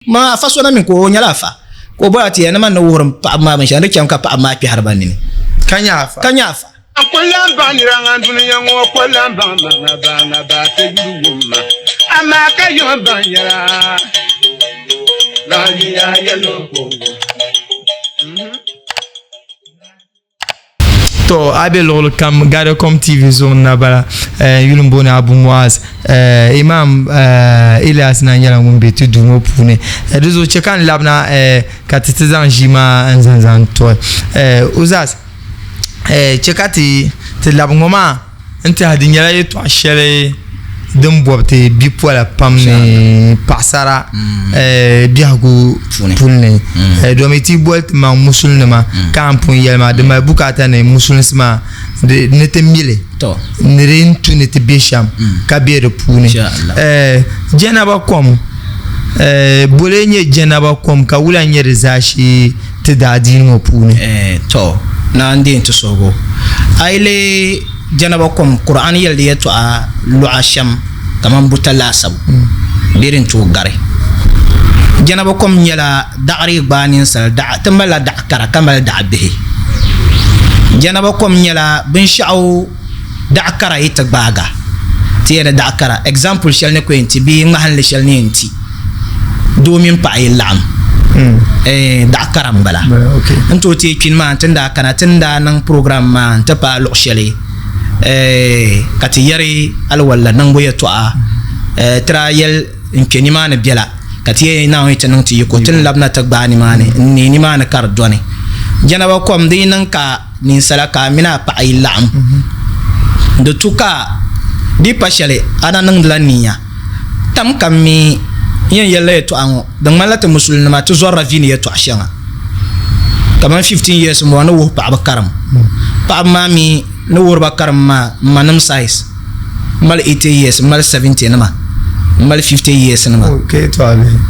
Ma afa so na mi ka o nyɛla afa ka o bɔra ti ya ni man ni wuhiri paɣaba maa binshɛɣu ni chɛmi ka paɣaba maa kpɛhiri ba nini Ka nyɛ afa. Ka nyɛ afa. N ku lan baŋ nira ŋan dunia ŋɔ ku lan baŋ ma ŋa ba ŋa ba ti yuli wum ma, amaa ka yom baŋ yɛla lahiya yɛlo ko wum. To a be luɣuli kam Gadacom TV zuɣu n na bala eh, yuli n booni Abu Muaz eh, Imam eh, Ilyas na nyɛla ŋun be ti duu ŋɔ puuni eh, di zuɣu chɛ ka n labina eh, ka ti ti zaŋ ʒii maa n zaŋ zaŋ tuɣi eh, Uzaz eh, chɛ ka ti ti labi ŋɔ maa N tiɛha di nyɛla yɛltɔɣa shɛli din bɔbiti bipola pam ni paɣasara biɛhigu pulini domi ti boli ti maŋ musulinima ka a ni pun yɛli maa di mali bukaata ni musulinsi maa ni ti mili ni di ni tu ni ti be shɛm ka be di puuni jɛnaba kom boli n-nyɛ jɛnaba kom ka wula n-nyɛ di zaashee ti daadiini ŋɔ puuni. Tɔ! Naa n-deei n-ti suhigu. A yi lihi janaba kom, Kur'aani yɛli di yɛltɔɣa luɣa shɛm kamani buta laasabu bee din tooi gari. Janaba kom nyɛla daɣiri yi gbaai ninsal daɣa, ti malila daɣ kara ka mali daɣ bihi. Janaba kom nyɛla binshɛɣu daɣ kara yi ti gbaaga, ti yɛli ni daɣ kara, example shɛli ni ku yɛn ti bee ŋmahinli shɛli ni yɛn ti. Doo mini paɣa yi laɣim daɣa kara n bala n tooi teei kpini maa ti ni daa kana ti ni daa niŋ program maa n ti paai luɣu shɛli ka ti yɛri aliwalla niŋbu yɛltɔɣa ti daa yɛli n kpɛ nimaani biɛla ka ti yɛli Naawuni ti niŋ ti yiko ti ni labina ti gbaai nimaani n neei nimaani ka di dɔni janaba kom di yi niŋ ka ninsala ka a mini a paɣa yi laɣim di tu ka di pa shɛli a na niŋdila niya Tam kam mi n yɛn yɛlila yɛtɔɣa ŋɔ, di ŋmanila ti Musulinima ti zɔrila vi ni yɛtɔɣa shɛŋa. Kamani 15 years m-bɔŋɔ ni wuhi paɣaba karim. Paɣaba maa mi ni wuhiri ba karim maa m ma nim size. M mali 80 years, m mali 70 nima, m mali 50 years nima.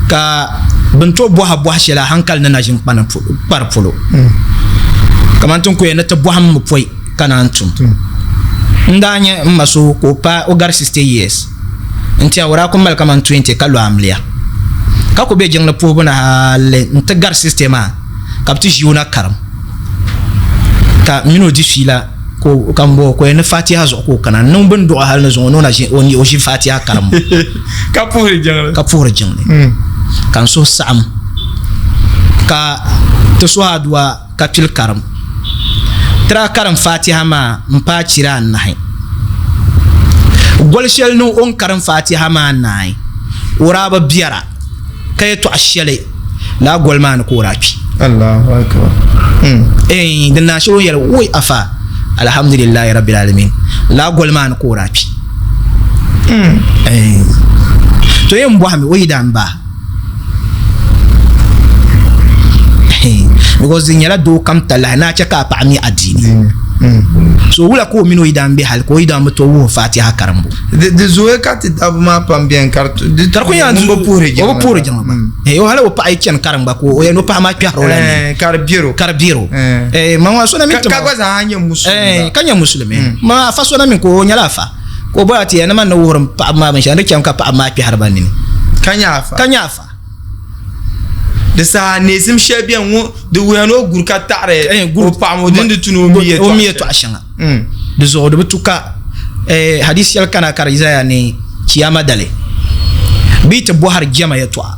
Ka bɛ ni tooi bɔhi a bɔhi shɛli a hankali ni na ʒini kpari polo. Kamani ti ni ku yɛli ni ti bɔhimmi pɔi ka naan tum. N daa nya m ma so ka o paai o gari 60 years. N tiɛha o daa kuli mali kamani 20 ka lo amiliya ka ku be jiŋli puhibu ni hali n ti gari 60 maa ka bɛ ti ʒi o na karim ka m mini o di fiila ka m bɔhi o ka o yɛli ni fatiha zuɣu ka o kana n niŋ bɛ ni duɣi hali ni zuŋɔ ni o na ʒi o ʒi fatiha karimbu ka puhiri jiŋli ka puhiri jiŋli ka n suhu saɣim ka ti suhi aduwa ka pili karim. Ti daa karim Fatiha maa m-paai chira anahi. Goli shɛli ni o ni karim Fatiha maa naai, o daa bi biɛra ka yɛtɔɣ shɛli lala goli maa ni ka o daa kpi. Allahu akbar. Eeh din naai shɛli o ni yɛli, Woi afa, alhamdulillahi rabbil alamin, lala goli maa ni ka o daa kpi. Eeh to yɛn bɔhimi o yidaan ba. Because di nyɛla doo kam talahi ni a chɛ ka a paɣa mi adiini. So wula ka o mini o yidaan be hali ka o yidaan bi tooi wuhi Fatiha karimbu? Di zooya ka ti dabba maa pam beni ka di Ka di kuli nyɛla ŋun bi puhiri jiŋli o bi puhiri jiŋli gba. Eh, o hali o paɣa yi chani karim gba ka o yɛn o paɣa maa kpɛhiri o la nini. Ka di bɛro. Ka di bɛro. Eh, ma ŋɔ so na mi ti ma. Ka gba zaa nyɛ musulimi. Eh, ka nyɛ musulimi. Ma afa so na mi ka o nyɛla afa. Ka o bɔra ti ya ni man ni wuhiri paɣaba maa binshɛɣu ni di chɛmi ka paɣaba maa kpɛhiri ba nini. Ka nyɛ afa. Ka nyɛ afa. Di saha neesim shɛli beni ŋɔ di wuhiya ni o guri ka taɣiri o paɣa ŋɔ din di tu ni o mi yɛltɔɣa o mi yɛltɔɣa shɛŋa. Di zuɣu di bi tu ka hadis shɛli kana ka di zaya ni chiyaama dali bɛ yi ti bɔhiri jɛma yɛltɔɣa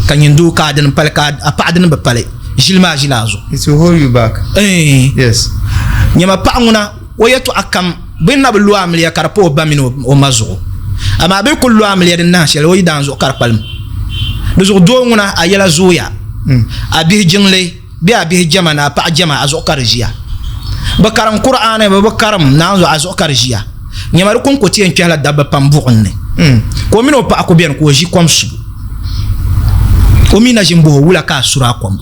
ka nyin doo ka a dini pali ka a paɣa dini bi pali ʒili maa ʒila a zuɣu. It will hold you back. Yes. Nyama paɣa ŋuna o yɛltɔɣa kam Bɛ ni na bi lo amiliya ka di pa o ba mini o ma zuɣu, amaa bɛ yi kul lo amiliya di nahi shɛli o yidaan zuɣu ka di kpalim. Di zuɣu doo ŋuna a yɛla zooya, a bihi jiŋli bee a bihi jɛma ni a paɣa jɛma a zuɣu ka di ʒiya. Bɛ karim Kur'aani bɛ bi karim naanzuhi a zuɣu ka di ʒiya. Nyama di kɔŋko ti yɛn kpɛhila dabba pam buɣim ni, ka o mini o paɣa ku beni ka o ʒi kom subu. O mi na ʒi m-bɔh o wula ka a suri a kom.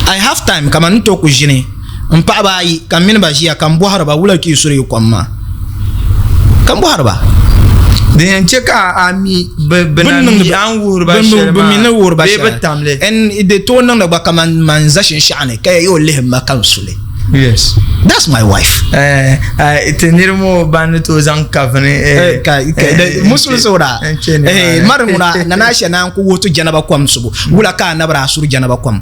I have time kaman n ni tooi ku ʒini N paɣaba ayi ka m mini ba ʒiya ka m bɔhiri ba wula ka yi suri yi kom maa? Ka m bɔhiri ba. Din yɛn chɛ ka a mi bɛ na mi a ni wuhiri ba shɛli maa bee bɛ tam li. N di tooi niŋdi gba kaman man za shinshɛɣu ni ka ya yi o lihi ma ka n su li. Yes. That's my wife. Eh, eh, ti niriba ŋɔ ban ni tooi zaŋ kafini eh, Eh, ka ka eh, musulunsi o daa n chɛ ni eh maa. mari ŋuna nana asha naan ku wuhi ti janaba kom subu wula ka anabi daa suri janaba kom o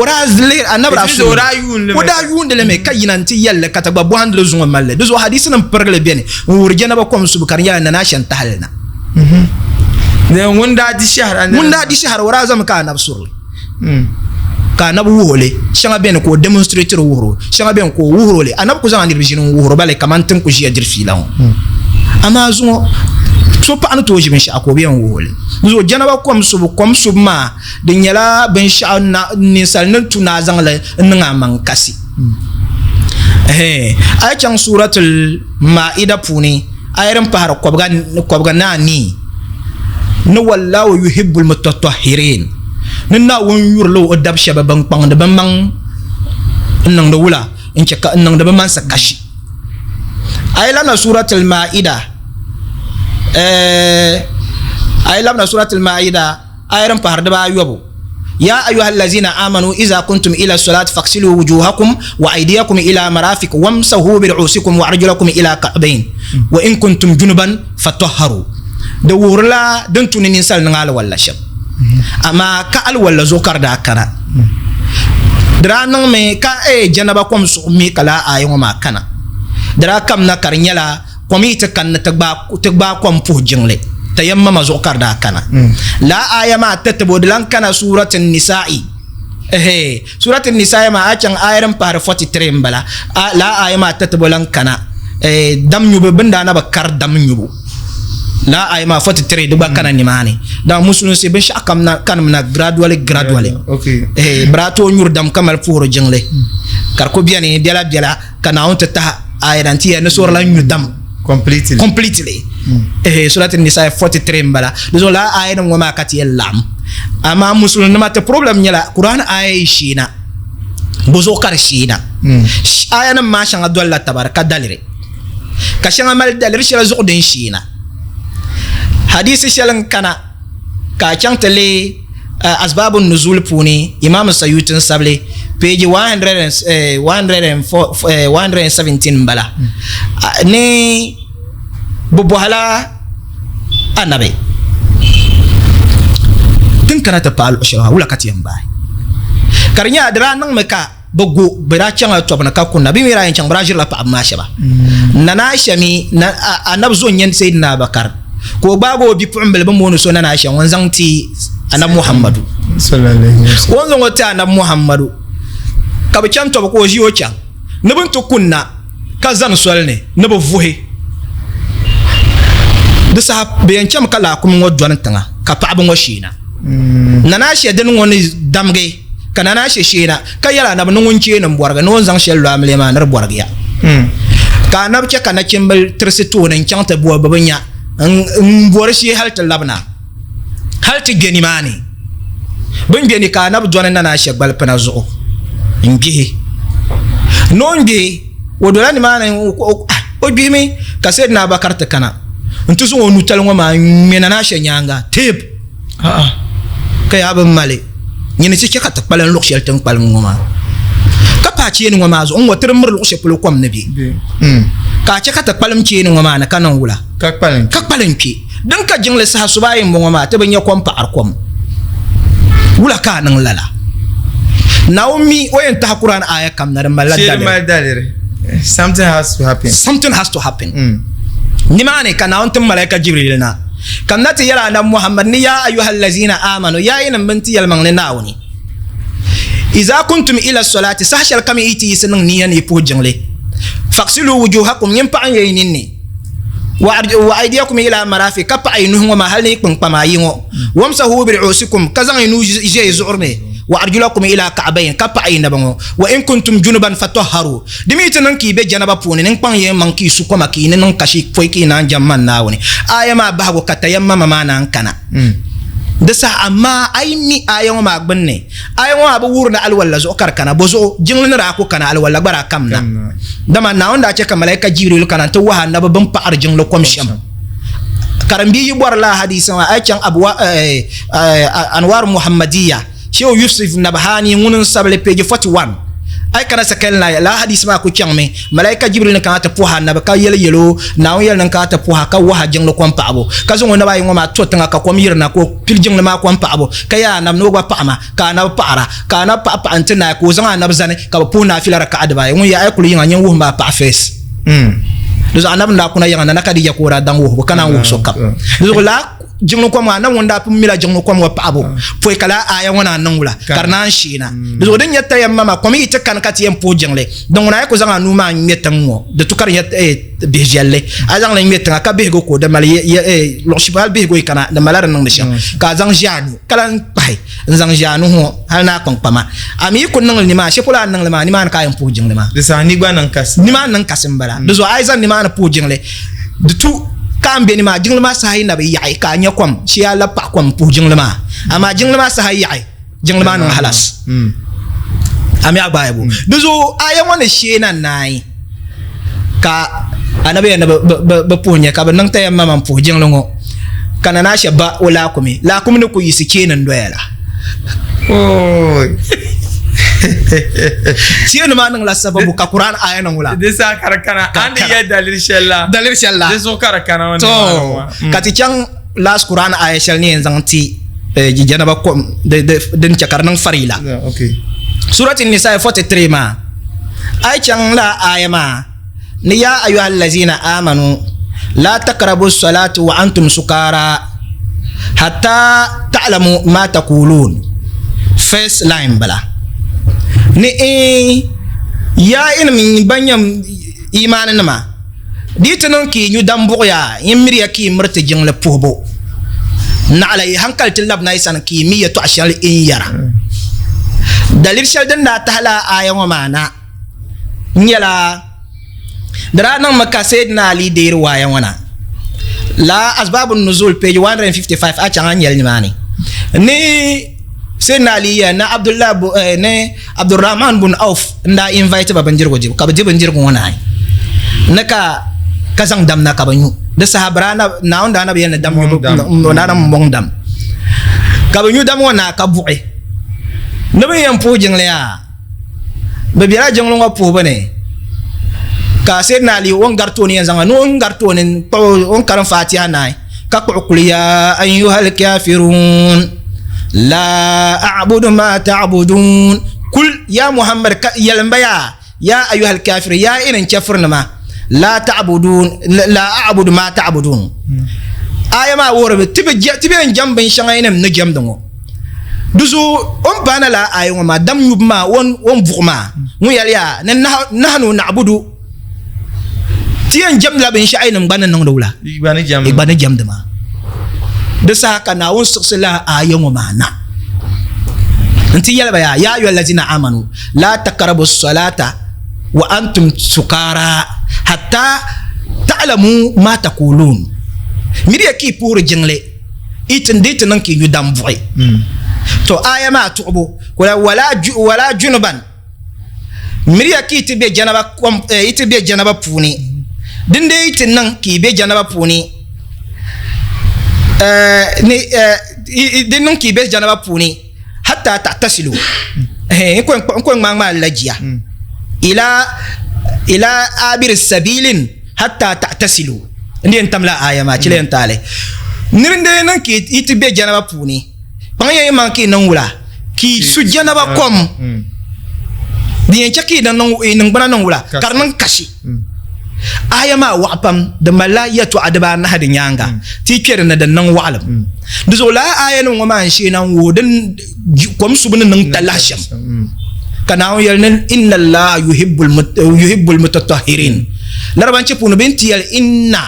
daa le anabi daa It means suri o daa yuuni li mi. o daa yuundi li mi ka yina nti yɛlli ka ti gba bɔhindi li zuŋɔ malli di zuɣu hadisi nim pirigili beni n wuhiri janaba kom subu ka di nyɛla nana asha n tahali na Then ŋun daa di shɛhira ni ŋun daa di shɛhira o daa zami ka anabi surili ka anabi wuhi o li shɛŋa beni ka o demonstratiri wuhiri o shɛŋa beni ka o wuhiri o li anabi ku zaŋ a niriba ʒini n wuhiri ba li kamani tin ku ʒiya diri fiila ŋɔ amaa zuŋɔ so paɣa ni tooi ʒi binshaɣu ka o bi yɛn wuhi o li di zuɣu janaba kom subu kom subu maa di nyɛla binshaɣu ninsal ni tu ni a zaŋli n niŋ a maŋ kasi a yi chaŋ suratul maida puuni aya din pahari kɔbiga ni anii ni wallahu yuhibbul mutatahhirin ni Naawuni yurila o dab shɛba ban kpaŋdi bɛ maŋ n-niŋdi wula n-chɛ ka n-niŋdi bɛ maŋsi kashi. A yi labina suratul Maida, a yi labina suratul Maida aya din pahari dibaayɔbu, Ya ayuha allazina amanu iza kuntum ila salati faghsilu wujuhakum wa aydiyakum ila marafiq wamsahu bi ru'usikum wa arjulakum ila ka'bayn wa in kuntum junuban fatahharu. Di wuhirila din tu ni ninsal niŋ alwalla shɛm. Amaa ka alwalla zuɣu ka di daa kana. Di daa niŋmi ka janaba kom suɣu mi ka lala aaya ŋɔ maa kana. Di daa kamina ka di nyɛla Kom yi ti kani ni ti gbaai kom puhi jiŋli, tayammama zuɣu ka di daa kana. Lala aaya maa tatibo di lan kana Suurati Nisa'i. Ehe, Suurati Nisa'i maa a chaŋ aaya din pahiri 43 m-bala. Lala aaya maa tatibo lan kana dam nyubu, bɛ ni daa na bi kari dam nyubu. Lala aaya maa 43 di gba kana nimaani. Dama musulinsi binshɛɣu kam na kanimi na gradually gradually. Ehe, bɛ daa tooi nyuri dam ka mali puhiri jiŋli ka di ku beni biɛla biɛla. Ka Naawuni ti tahi aaya na nti yɛli ni so di lan nyu dam Completely. Completely. Ehe, Surat An-Nisa 43 m-bala. Di zuɣu lala aaya nim ŋɔ maa ka ti yɛn laɣim. Amaa Musulinima ti problem nyɛla Quran aaya yi sheena, bɔ zuɣu ka di sheena? Aaya nim maa shɛŋa dolila taba di ka daliri, ka shɛŋa mali daliri shɛli zuɣu din sheena. Hadisi shɛli n-kana ka a chaŋ ti lihi Asbaabu Nuzul puuni Imam Sayuti n-sabili peeji 117 m-bala ni bɛ bɔhila Anabi tin kana ti paai luɣ shɛli maa wula ka ti yɛn baai? Ka di nyɛla di daa niŋmi ka bɛ go bɛ daa chaŋla tɔbu ni ka kunna bɛ mi daa yɛn chaŋ bɛ daa ʒirila paɣaba maa shɛba Nana Aisha mi Anabi zo n-nyɛ Sayyidina Abubakar ka o gbaagi o bipuɣimbila bɛ mooni so Nana Aisha ŋɔ n-zaŋ ti Anabi Muhammadu o ni zaŋ o ti Anabi Muhammadu ka bɛ chaŋ tɔbu ka o ʒi o chaŋ ni bɛ ni ti kunna ka zani soli ni ni bɛ vuhi di saha bɛ yɛn chami ka laakumi ŋɔ dɔni tiŋa ka paɣaba ŋɔ sheena Nana Aisha dini ŋɔ ni damgi Ka Nana Ashe sheena ka yɛli Anabi ni ŋun cheeni m-bɔrigi ni o ni zaŋ shɛli lo amiliya maa ni di bɔrigiya. Ka Anabi chɛ ka nachimbil tirisi tooni n-chaŋ ti bɔhi bɛ bi nya m-bɔri shee hal ti labina hal ti gbe nimaani. Bɛ ni gbe ni ka Anabi dɔni Nana Ashe gbalipina zuɣu n-gbihi. Ni o ni gbihi, o dola nimaani o gbihimi ka Sayyidina Abubakar ti kana nti zaŋ o nutali ŋɔ maa ŋ-ŋme Nana Ashe nyaaŋa teep. A'a, ka yaa bi mali nyini ti chɛ ka ti kpalim luɣ shɛli ti ni kpalim ŋɔ maa, ka paai cheeni ŋɔ maa zuɣu ŋ-ŋɔ ti di miri luɣ shɛli polo kom ni be, ka a chɛ ka ti kpalim cheeni ŋɔ maa ni ka niŋ wula? Ka kpalim kpe. Din ka jiŋli saha subaayi m-bɔŋɔ maa, ti bi nya kom paɣiri kom. Wula ka a niŋ lala? Naawuni mi o yɛn tahi Kuran aaya kam na di malila daliri. Something has to happen. Something has to happen. Nimaani ka Naawuni tim malaika Jibril na. Ka na ti yɛli Anabi Muhammad ni, Yaa ayuha allazina aamanu, yaa yinim bɛn ti yɛlimaŋli Naawuni, Iza kuntum ila solati, saha shɛli kam yi ti yiɣisi niŋ niya ni yi puhi jiŋli, faghsilu wujuhakum, nyin paɣim ya yi ninni, wa aydiyakum ila marafiq, ka paɣi yi nuhi ŋɔ maa hali ni yi kpiŋkpama ayi ŋɔ, wamsahu biru'usikum, ka zaŋ yi nuu ʒe yi zuɣuri ni, wa arjulakum ila ka'bayn, ka paɣi yi naba ŋɔ, wa in kuntum junuban fatahharu, Di mi yi ti niŋ ka yi be janaba puuni ni n-kpaŋ yi maŋ ka yi su koma ka yi ni niŋ kashi pɔi ka yi naan jɛm man Naawuni. Aaya maa bahigu ka tayammama maa naan kana di saha. Amaa a yi mi aaya ŋɔ maa gbunni, aaya ŋɔ maa bi wuhiri ni alwalla zuɣu ka di kana. Bɔzuɣu jiŋli ni daa ku kana, alwalla gba daa kamina. Dama Naawuni daa chɛ ka Malaika Jibrilu kana nti wahi Anabi bɛ ni paɣiri jiŋli kom shɛm. Karimbi yi bɔri lala hadiisi maa, a yi chaŋ Anwar Muhammadiya. Shehu Yusuf Nabhani ŋuni n sabili page 41. A yi kana second line, lala hadisi maa ku chaŋmi Malaika Jibril ni kana ti puhi Anabi ka yɛli yɛli o, Naawuni yɛli ni n kana ti puhi a ka wahi a jiŋli kom paɣibu, ka zaŋ o naba ayi ŋɔ maa to tiŋa ka kom yirina ka o pili jiŋli maa kom paɣibu, ka yɛli Anabi ni o gba paɣima, ka Anabi paɣira, ka Anabi paɣi paɣi nti naai ka o zaŋ Anabi zani ka bɛ puhi naafila raka'a dibaayi. Ŋun ya a yi kuli yiŋa nyin wuhim a paɣa first. Di zuɣu Anabi ni daa kuna yiŋa Nana Kadija ka o daa daŋ wuhibu ka naan wuhi sokam. Di zuɣu lala jiŋli kom ŋɔ Anabi ŋun daa pun mila jiŋli kom ŋɔ paɣibu pɔi ka lala aaya ŋɔ naan niŋ wula ka di naan sheena. Di zuɣu din nyɛ tayammama kom yi ti kani ka ti yɛn puhi jiŋli din ŋuna a yi ku zaŋ a nuu maa ŋ-ŋme tiŋ ŋɔ di tu ka di nyɛ bihi viɛlli a zaŋ li ŋ-ŋme tiŋa ka bihigu ka o di mali luɣ shɛli hali bihigu yi kana di malila di niŋdi shɛm ka a zaŋ ʒe a nuu ka lan kpahi n-zaŋ ʒe a nuhi ŋɔ hali ni a kpaŋkpama. A mi yi ku niŋ li nimaani shɛli polo a ni niŋ li maa nimaani ka a yɛn puhi jiŋli maa. Di saha ni gba niŋ kasi. Nimaani niŋ kasi m-bala. Di zuɣu a yi zaŋ nimaani puhi jiŋli di tu ka a ni be nimaani jiŋli maa saha yi na bi yaɣi ka a nya kom shee a labi paɣi kom m-puhi jiŋli maa. Amaa jiŋli maa saha yi yaɣi jiŋli maa niŋ halas. A mi a gbaai bo. Di zuɣu aya ŋɔ ni shee na naai ka anabi yɛli ni bi puhi nya ka bi niŋ tayammama m-puhi jiŋli ŋɔ ka Nana Asha ba o laakumi. Laakumi ni ku yiɣisi cheeni n-doya la. Cheeni maa niŋla sababu ka Quran aya niŋ wula? Di saha ka di kana. A ni yɛli daliri shɛli la. Daliri shɛli la. Di zuɣu ka di kana ŋɔ. To ka ti chaŋ last Quran aya shɛli ni yɛn zaŋ ti janaba kom din chɛ ka di niŋ farila. Surat Nisa 43 maa a yi chaŋ la aya maa ni ya ayuha allazina amanu la takrabu salati wa antum sukara hatta ta'lamu ma taqulun first line bala ni ya inim ban nyɛ imaani nima Di yi ti niŋ ka yi nyu dam buɣiya, yin miriya ka yi miri ti jiŋli puhibu. Naɣila yi haŋkali ti labina yi sani ka yi mi yɛtɔɣ shɛli n yɛra. Daliri shɛli din daa tahi lala aaya ŋɔ maa na nyɛla di daa niŋmi ka Sayyidina Ali deei riwaaya ŋɔ na. Lala Asbaabu Nuzul page 155 a chaŋ a ni nyɛli nimaani ni Sayyidina Ali yɛli ni Abdullah ni Abdulrahman bun Auf n daa invite ba bindirigu dibu ka bɛ di bindirigu ŋɔ naai ni ka ka zaŋ dam na ka bɛ nyu. Di saha bɛ daa na Naawuni daa na bi yɛli ni dam nyubu o daa na mɔŋ dam. Ka bɛ nyu dam ŋɔ naai ka buɣi ni bɛ ni yɛn puhi jiŋli yaa bɛ bela jiŋli ŋɔ puhibu ni ka Sayyidina Ali o ni gari tooni yɛn zaŋ ni o ni gari tooni n-kpuɣi o ni karim Fatiha naai ka kpuɣi kuli ya ayyuhal kafirun la a'budu ma ta'budun kul ya Muhammad ka yɛlim ba yaa ya ayyuhal kafir ya irin chɛfurinima la ta'budun la a'budu ma ta'budun aya maa wuhiri ti bi ti bɛ n jɛm binshɛŋa yinim ni jɛmdi ŋɔ di zuɣu o ni paana lala aya ŋɔ maa dam nyubu maa o ni buɣi maa ŋun yɛli yaa ni nahnu na'budu Ti yɛn jɛmdila binshɛɣu yinim gba ni niŋdi wula? Yi gba ni jɛmdi maa. Di saha ka Naawuni siɣisi lala aaya ŋɔ maa na nti yɛli ba yaa, Ya ayuha allazina amanu, la takarabu salata wa antum sukara hatta ta'lamu ma taqulun. Miriya ka yi puhiri jiŋli di yi ti niŋ ka yi nyu dam buɣi. To aaya maa tuɣibu, wala junuban. Miriya ka yi ti be janaba kom, eh, yi ti be janaba puuni. Din dee yi ti niŋ ka yi be janaba puuni, eh, ni, eh, di niŋ ka yi be janaba puuni, hatta ta'tasilu. Eh, n ko n ko ŋmaa ŋmaa la jia. Ila, ila abiri sabilin hatta ta'tasilu. N di yɛn tamla aya maa, chili yɛn taali. Nir n dee niŋ ka yi ti be janaba puuni. Kpaŋ ya yi maŋ ka yi niŋ wula? Ka yi su janaba kom. Din yɛn chɛ ka yi niŋgbuna niŋ wula? Ka di niŋ kashi. Aya maa waɣa pam, di malila yɛtɔɣa dibaanahi di nyaaŋa. Ti yi kpe di ni, di niŋ waɣilim. Di zuɣu lala ayanim ŋɔ maa n-shee na n-wuhi din kom subu ni niŋ talahi shɛm. Ka Naawuni yɛli ni inna Allaha yuhibbul mutatahhirin. Larabanchi puuni bɛ ni ti yɛli inna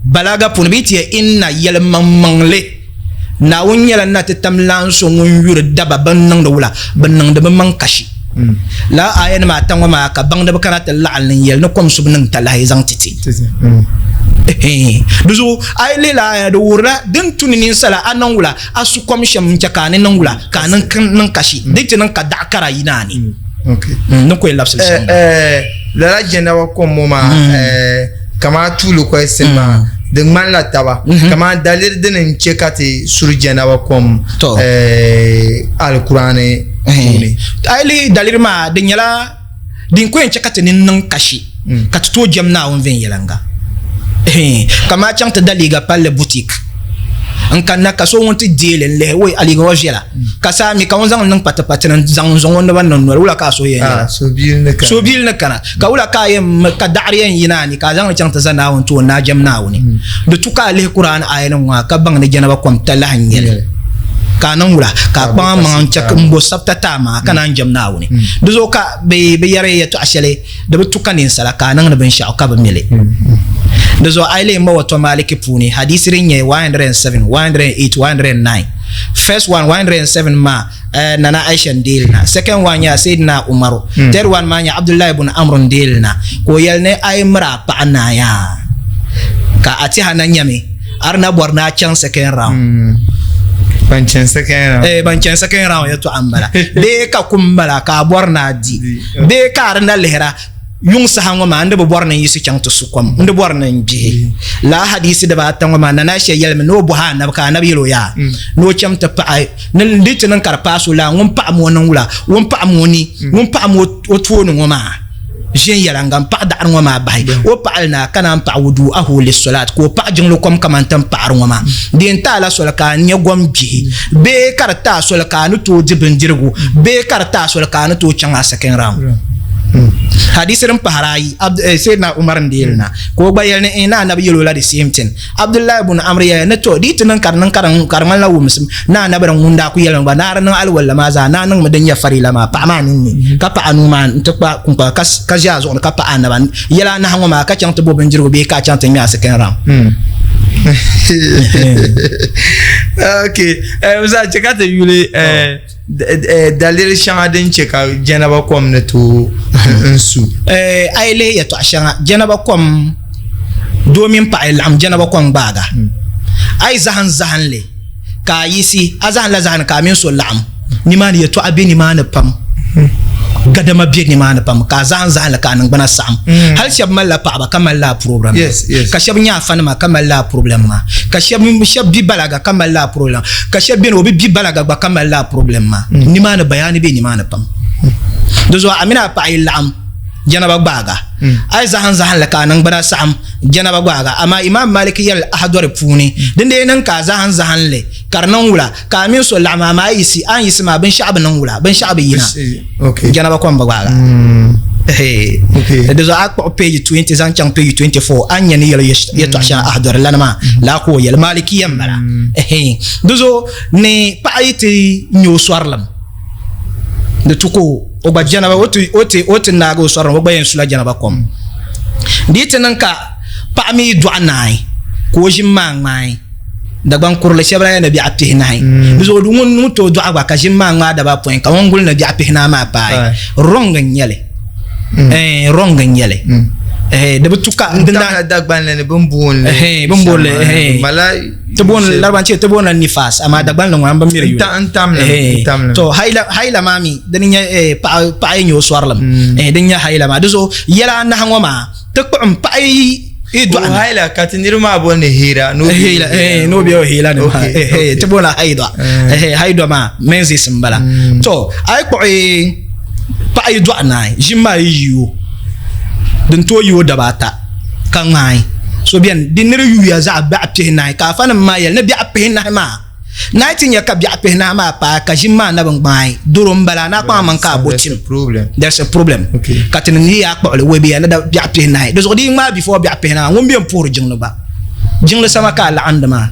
balaga puuni bɛ ni ti yɛli inna yɛlimaŋmaŋli. Naawuni nyɛla natitamlan so ŋun yuri daba bɛn niŋdi wula? Bɛ niŋdi bɛ maŋ kashi. Lala aayanima ata ŋɔ maa ka baŋdiba kana ti laɣim li n-yɛli ni kom subu niŋ talahi zaŋ ti ti. Di zuɣu a yi lihi lala aaya di wuhirila din tu ni ninsala a niŋ wula a su kom shɛm n-chɛ ka a ni niŋ wula ka a niŋ kashi di ti niŋ ka daɣ kara yina a ni. Ni ku yɛn labisili shɛm m-bala. Lala janaba kom ŋɔ maa Kamani tuuli koyisini maa di ŋmanila taba kamani daliri dini n-che ka ti suri janaba kom Alkur'aani puuni. A yi lihi daliri maa di nyɛla. Din ku yɛn chɛ ka ti nini niŋ kashi ka ti tooi jɛm Naawuni viɛnyɛliŋga. Kaman a chaŋ ti da liiga palli boutique n-kanna ka so ŋun ti deei li n-lihi, Woi, a liiga ŋɔ viɛla. Ka saa mi ka ŋun zaŋ li niŋ patipati ni n-zaŋ n-zaŋ o naba niŋ noli, wula ka a suhu yɛn yɛla? Suhubiili ni kana. Ka wula ka a yɛn mi ka daɣiri yɛn yina a ni ka a zaŋ li chaŋ ti za Naawuni tooni ni a jɛm Naawuni? Di tu ka a lihi Kur'aan aayanim ŋɔ a ka baŋ ni janaba kom talahi n-nyɛ li. Ka a niŋ wula? Ka a kpaŋ a maŋa n-chɛ m-bo sabita ti a maŋa ka naan jɛm Naawuni. Di zuɣu ka bɛ bi yɛri yɛtɔɣ shɛli di bi tu ka ninsala ka a niŋdi binshɛɣu ka bi mi li. Di zuɣu a yi lihi Muwatta Maliki puuni hadiisi din nyɛ 107, 108, 109, first one 107 maa Nana Aisha n-deei li na, second one nyɛla Sayyidina Umaru, third one maa nyɛ Abdullahi ibn Amr n-deei li na, ka o yɛli ni a yi miri a paɣa naai a ka a tɛha na nyami a di na bɔri ni a chaŋ second round. Ban chani second round. Eh, ban chani second round yɛtɔɣa m-bala. Bee ka kum m-bala ka a bɔri ni a di. Bee ka a di na lihira yuŋ saha ŋɔ maa n di bi bɔri ni n yiɣisi chaŋ ti su kom, n di bɔri ni n gbihi. Lala hadiisi dibaata ŋɔ maa Nana Aisha yɛlimi ni o bɔhi Anabi ka Anabi yɛli o yaa ni o cham ti paɣi ni di ti niŋ ka di paai so laa ŋun paɣimi o niŋ wula, ŋun paɣimi o ni, ŋun paɣimi o tooni ŋɔ maa viɛnyɛliŋga m-paɣi daɣiri ŋɔ maa bahi o paɣili na ka naan paɣi wudu'ahu lissolat ka o paɣi jiŋli kom kaman ti ni paɣiri ŋɔ maa. Di yɛn ti a la soli ka a nya gom gbihi bee ka di ti a soli ka a ni tooi di bindirigu bee ka di ti a soli ka a ni tooi chaŋ a second round. Hadisi din pahiri ayi, Sayyidina Umar n-deei li na ka o gba yɛli ni eh ni Anabi yɛli o la the same thing. Abdullahi ibn Amr yɛliya ni to di yi ti niŋ ka di niŋ ka di ŋmanila wumsim ni Anabi din ŋun daa ku yɛlimi gba ni a di niŋ aliwalla maa zaa ni a niŋmi din nyɛ farila maa paɣa maa ninni ka paɣ a nuu maa nti kpa kunkpaŋ ka ʒe a zuɣu ni ka paɣ a naba yɛla anahi ŋɔ maa ka chaŋ ti bo bindirigu bee ka a chaŋ ti ŋme a second round. Okay, Musa chɛ ka ti yuli daliri shɛŋa din chɛ ka janaba kom ni tooi n su. A yi lihi yɛtɔɣa shɛŋa janaba kom doo mini paɣa yi laɣim janaba kom gbaaga a yi zahim zahinli ka a yiɣisi a zahimla zahindi ka a mini so laɣim nimaani yɛtɔɣa be nimaani pam gadama be nimaani pam ka a zahim zahinli ka a niŋgbuna saɣim hali shɛba malila paɣaba ka mali lala program ka shɛba nyɛ afanima ka mali lala problem maa ka shɛba bi balaga ka mali lala problem ka shɛba beni o bi bi balaga gba ka mali lala problem maa nimaani bayaani be nimaani pam di zuɣu a mini a paɣa yi laɣim janaba gbaaga a yi zahim zahinli ka a niŋgbuna saɣim janaba gbaaga amaa Imam Malik yɛli Ahdari puuni din dee niŋ ka a zahim zahinli ka di niŋ wula ka a mini so laɣim amaa a yiɣisi a ni yiɣisi maa binshɛɣu bi niŋ wula binshɛɣu bi yina janaba kom bi gbaaga di zuɣu a kpuɣi page 20 zaŋ chaŋ page 24 a ni nya ni yɛli yɛtɔɣa shɛŋa Ahdari lana maa laa ka o yɛli Malikiya m-bala di zuɣu ni paɣa yi ti nya o sɔrilim di tu ka o gba janaba o ti naagi o sɔrilim o gba yɛn sula janaba kom di yi ti niŋ ka paɣa mi yi dɔɣi naai ka o ʒim maa ŋmaai Dagbaŋ kurili shɛba lahi ni biɛɣu pihinahi. Di zuɣu ŋun ŋun tooi dɔɣi gba ka ʒim maa ŋmaai daba pɔin ka ŋun guli ni biɛɣu pihinahi maa paai. Wrong n-nyɛ li. Eh, wrong n-nyɛ li. Eh, di bi tu ka N tamla Dagbanli ni bɛ ni booni li Eh, bɛ ni booni li, eh. Mala Ti booni Larabanchi ti booni la nifas, amaa Dagbanli ŋɔ an bi miri yuli. N tam li, n tam li. To haila haila maa mi dini n-nyɛ eh, paɣa paɣa yi nyɛ o sɔrilim. Eh, din nyɛ haila maa. Di zuɣu yɛla anahi ŋɔ maa ti kpuɣim paɣa yi yi dɔɣi na. Haila ka ti niriba maa booni hira no hila eh no bi hila ni ma eh ti booni haidwa eh haidwa maa menses n bala to a yi kpuɣi paɣa yi dɔɣi naai ʒim maa yi yi o din tooi yi o daba ata ka ŋmaai so bɛni di ni di yuuya zaɣ biɛɣu pihinahi ka afa nim maa yɛli ni biɛɣu pihinahi maa Ni a yi ti nya ka biɛɣu pihinahi maa paai ka ʒim maa na bi ŋmaai, doro m-bala, a ni a kpaŋ amaŋ ka a bo tim. There's a problem. Ka ti niŋ yi yaa kpuɣili webiya ni da biɛɣu pihinahi. Di zuɣu di yi ŋmaai before biɛɣu pihinahi, ŋun beni puhiri jiŋli gba. Jiŋli sama ka a laɣindi maa.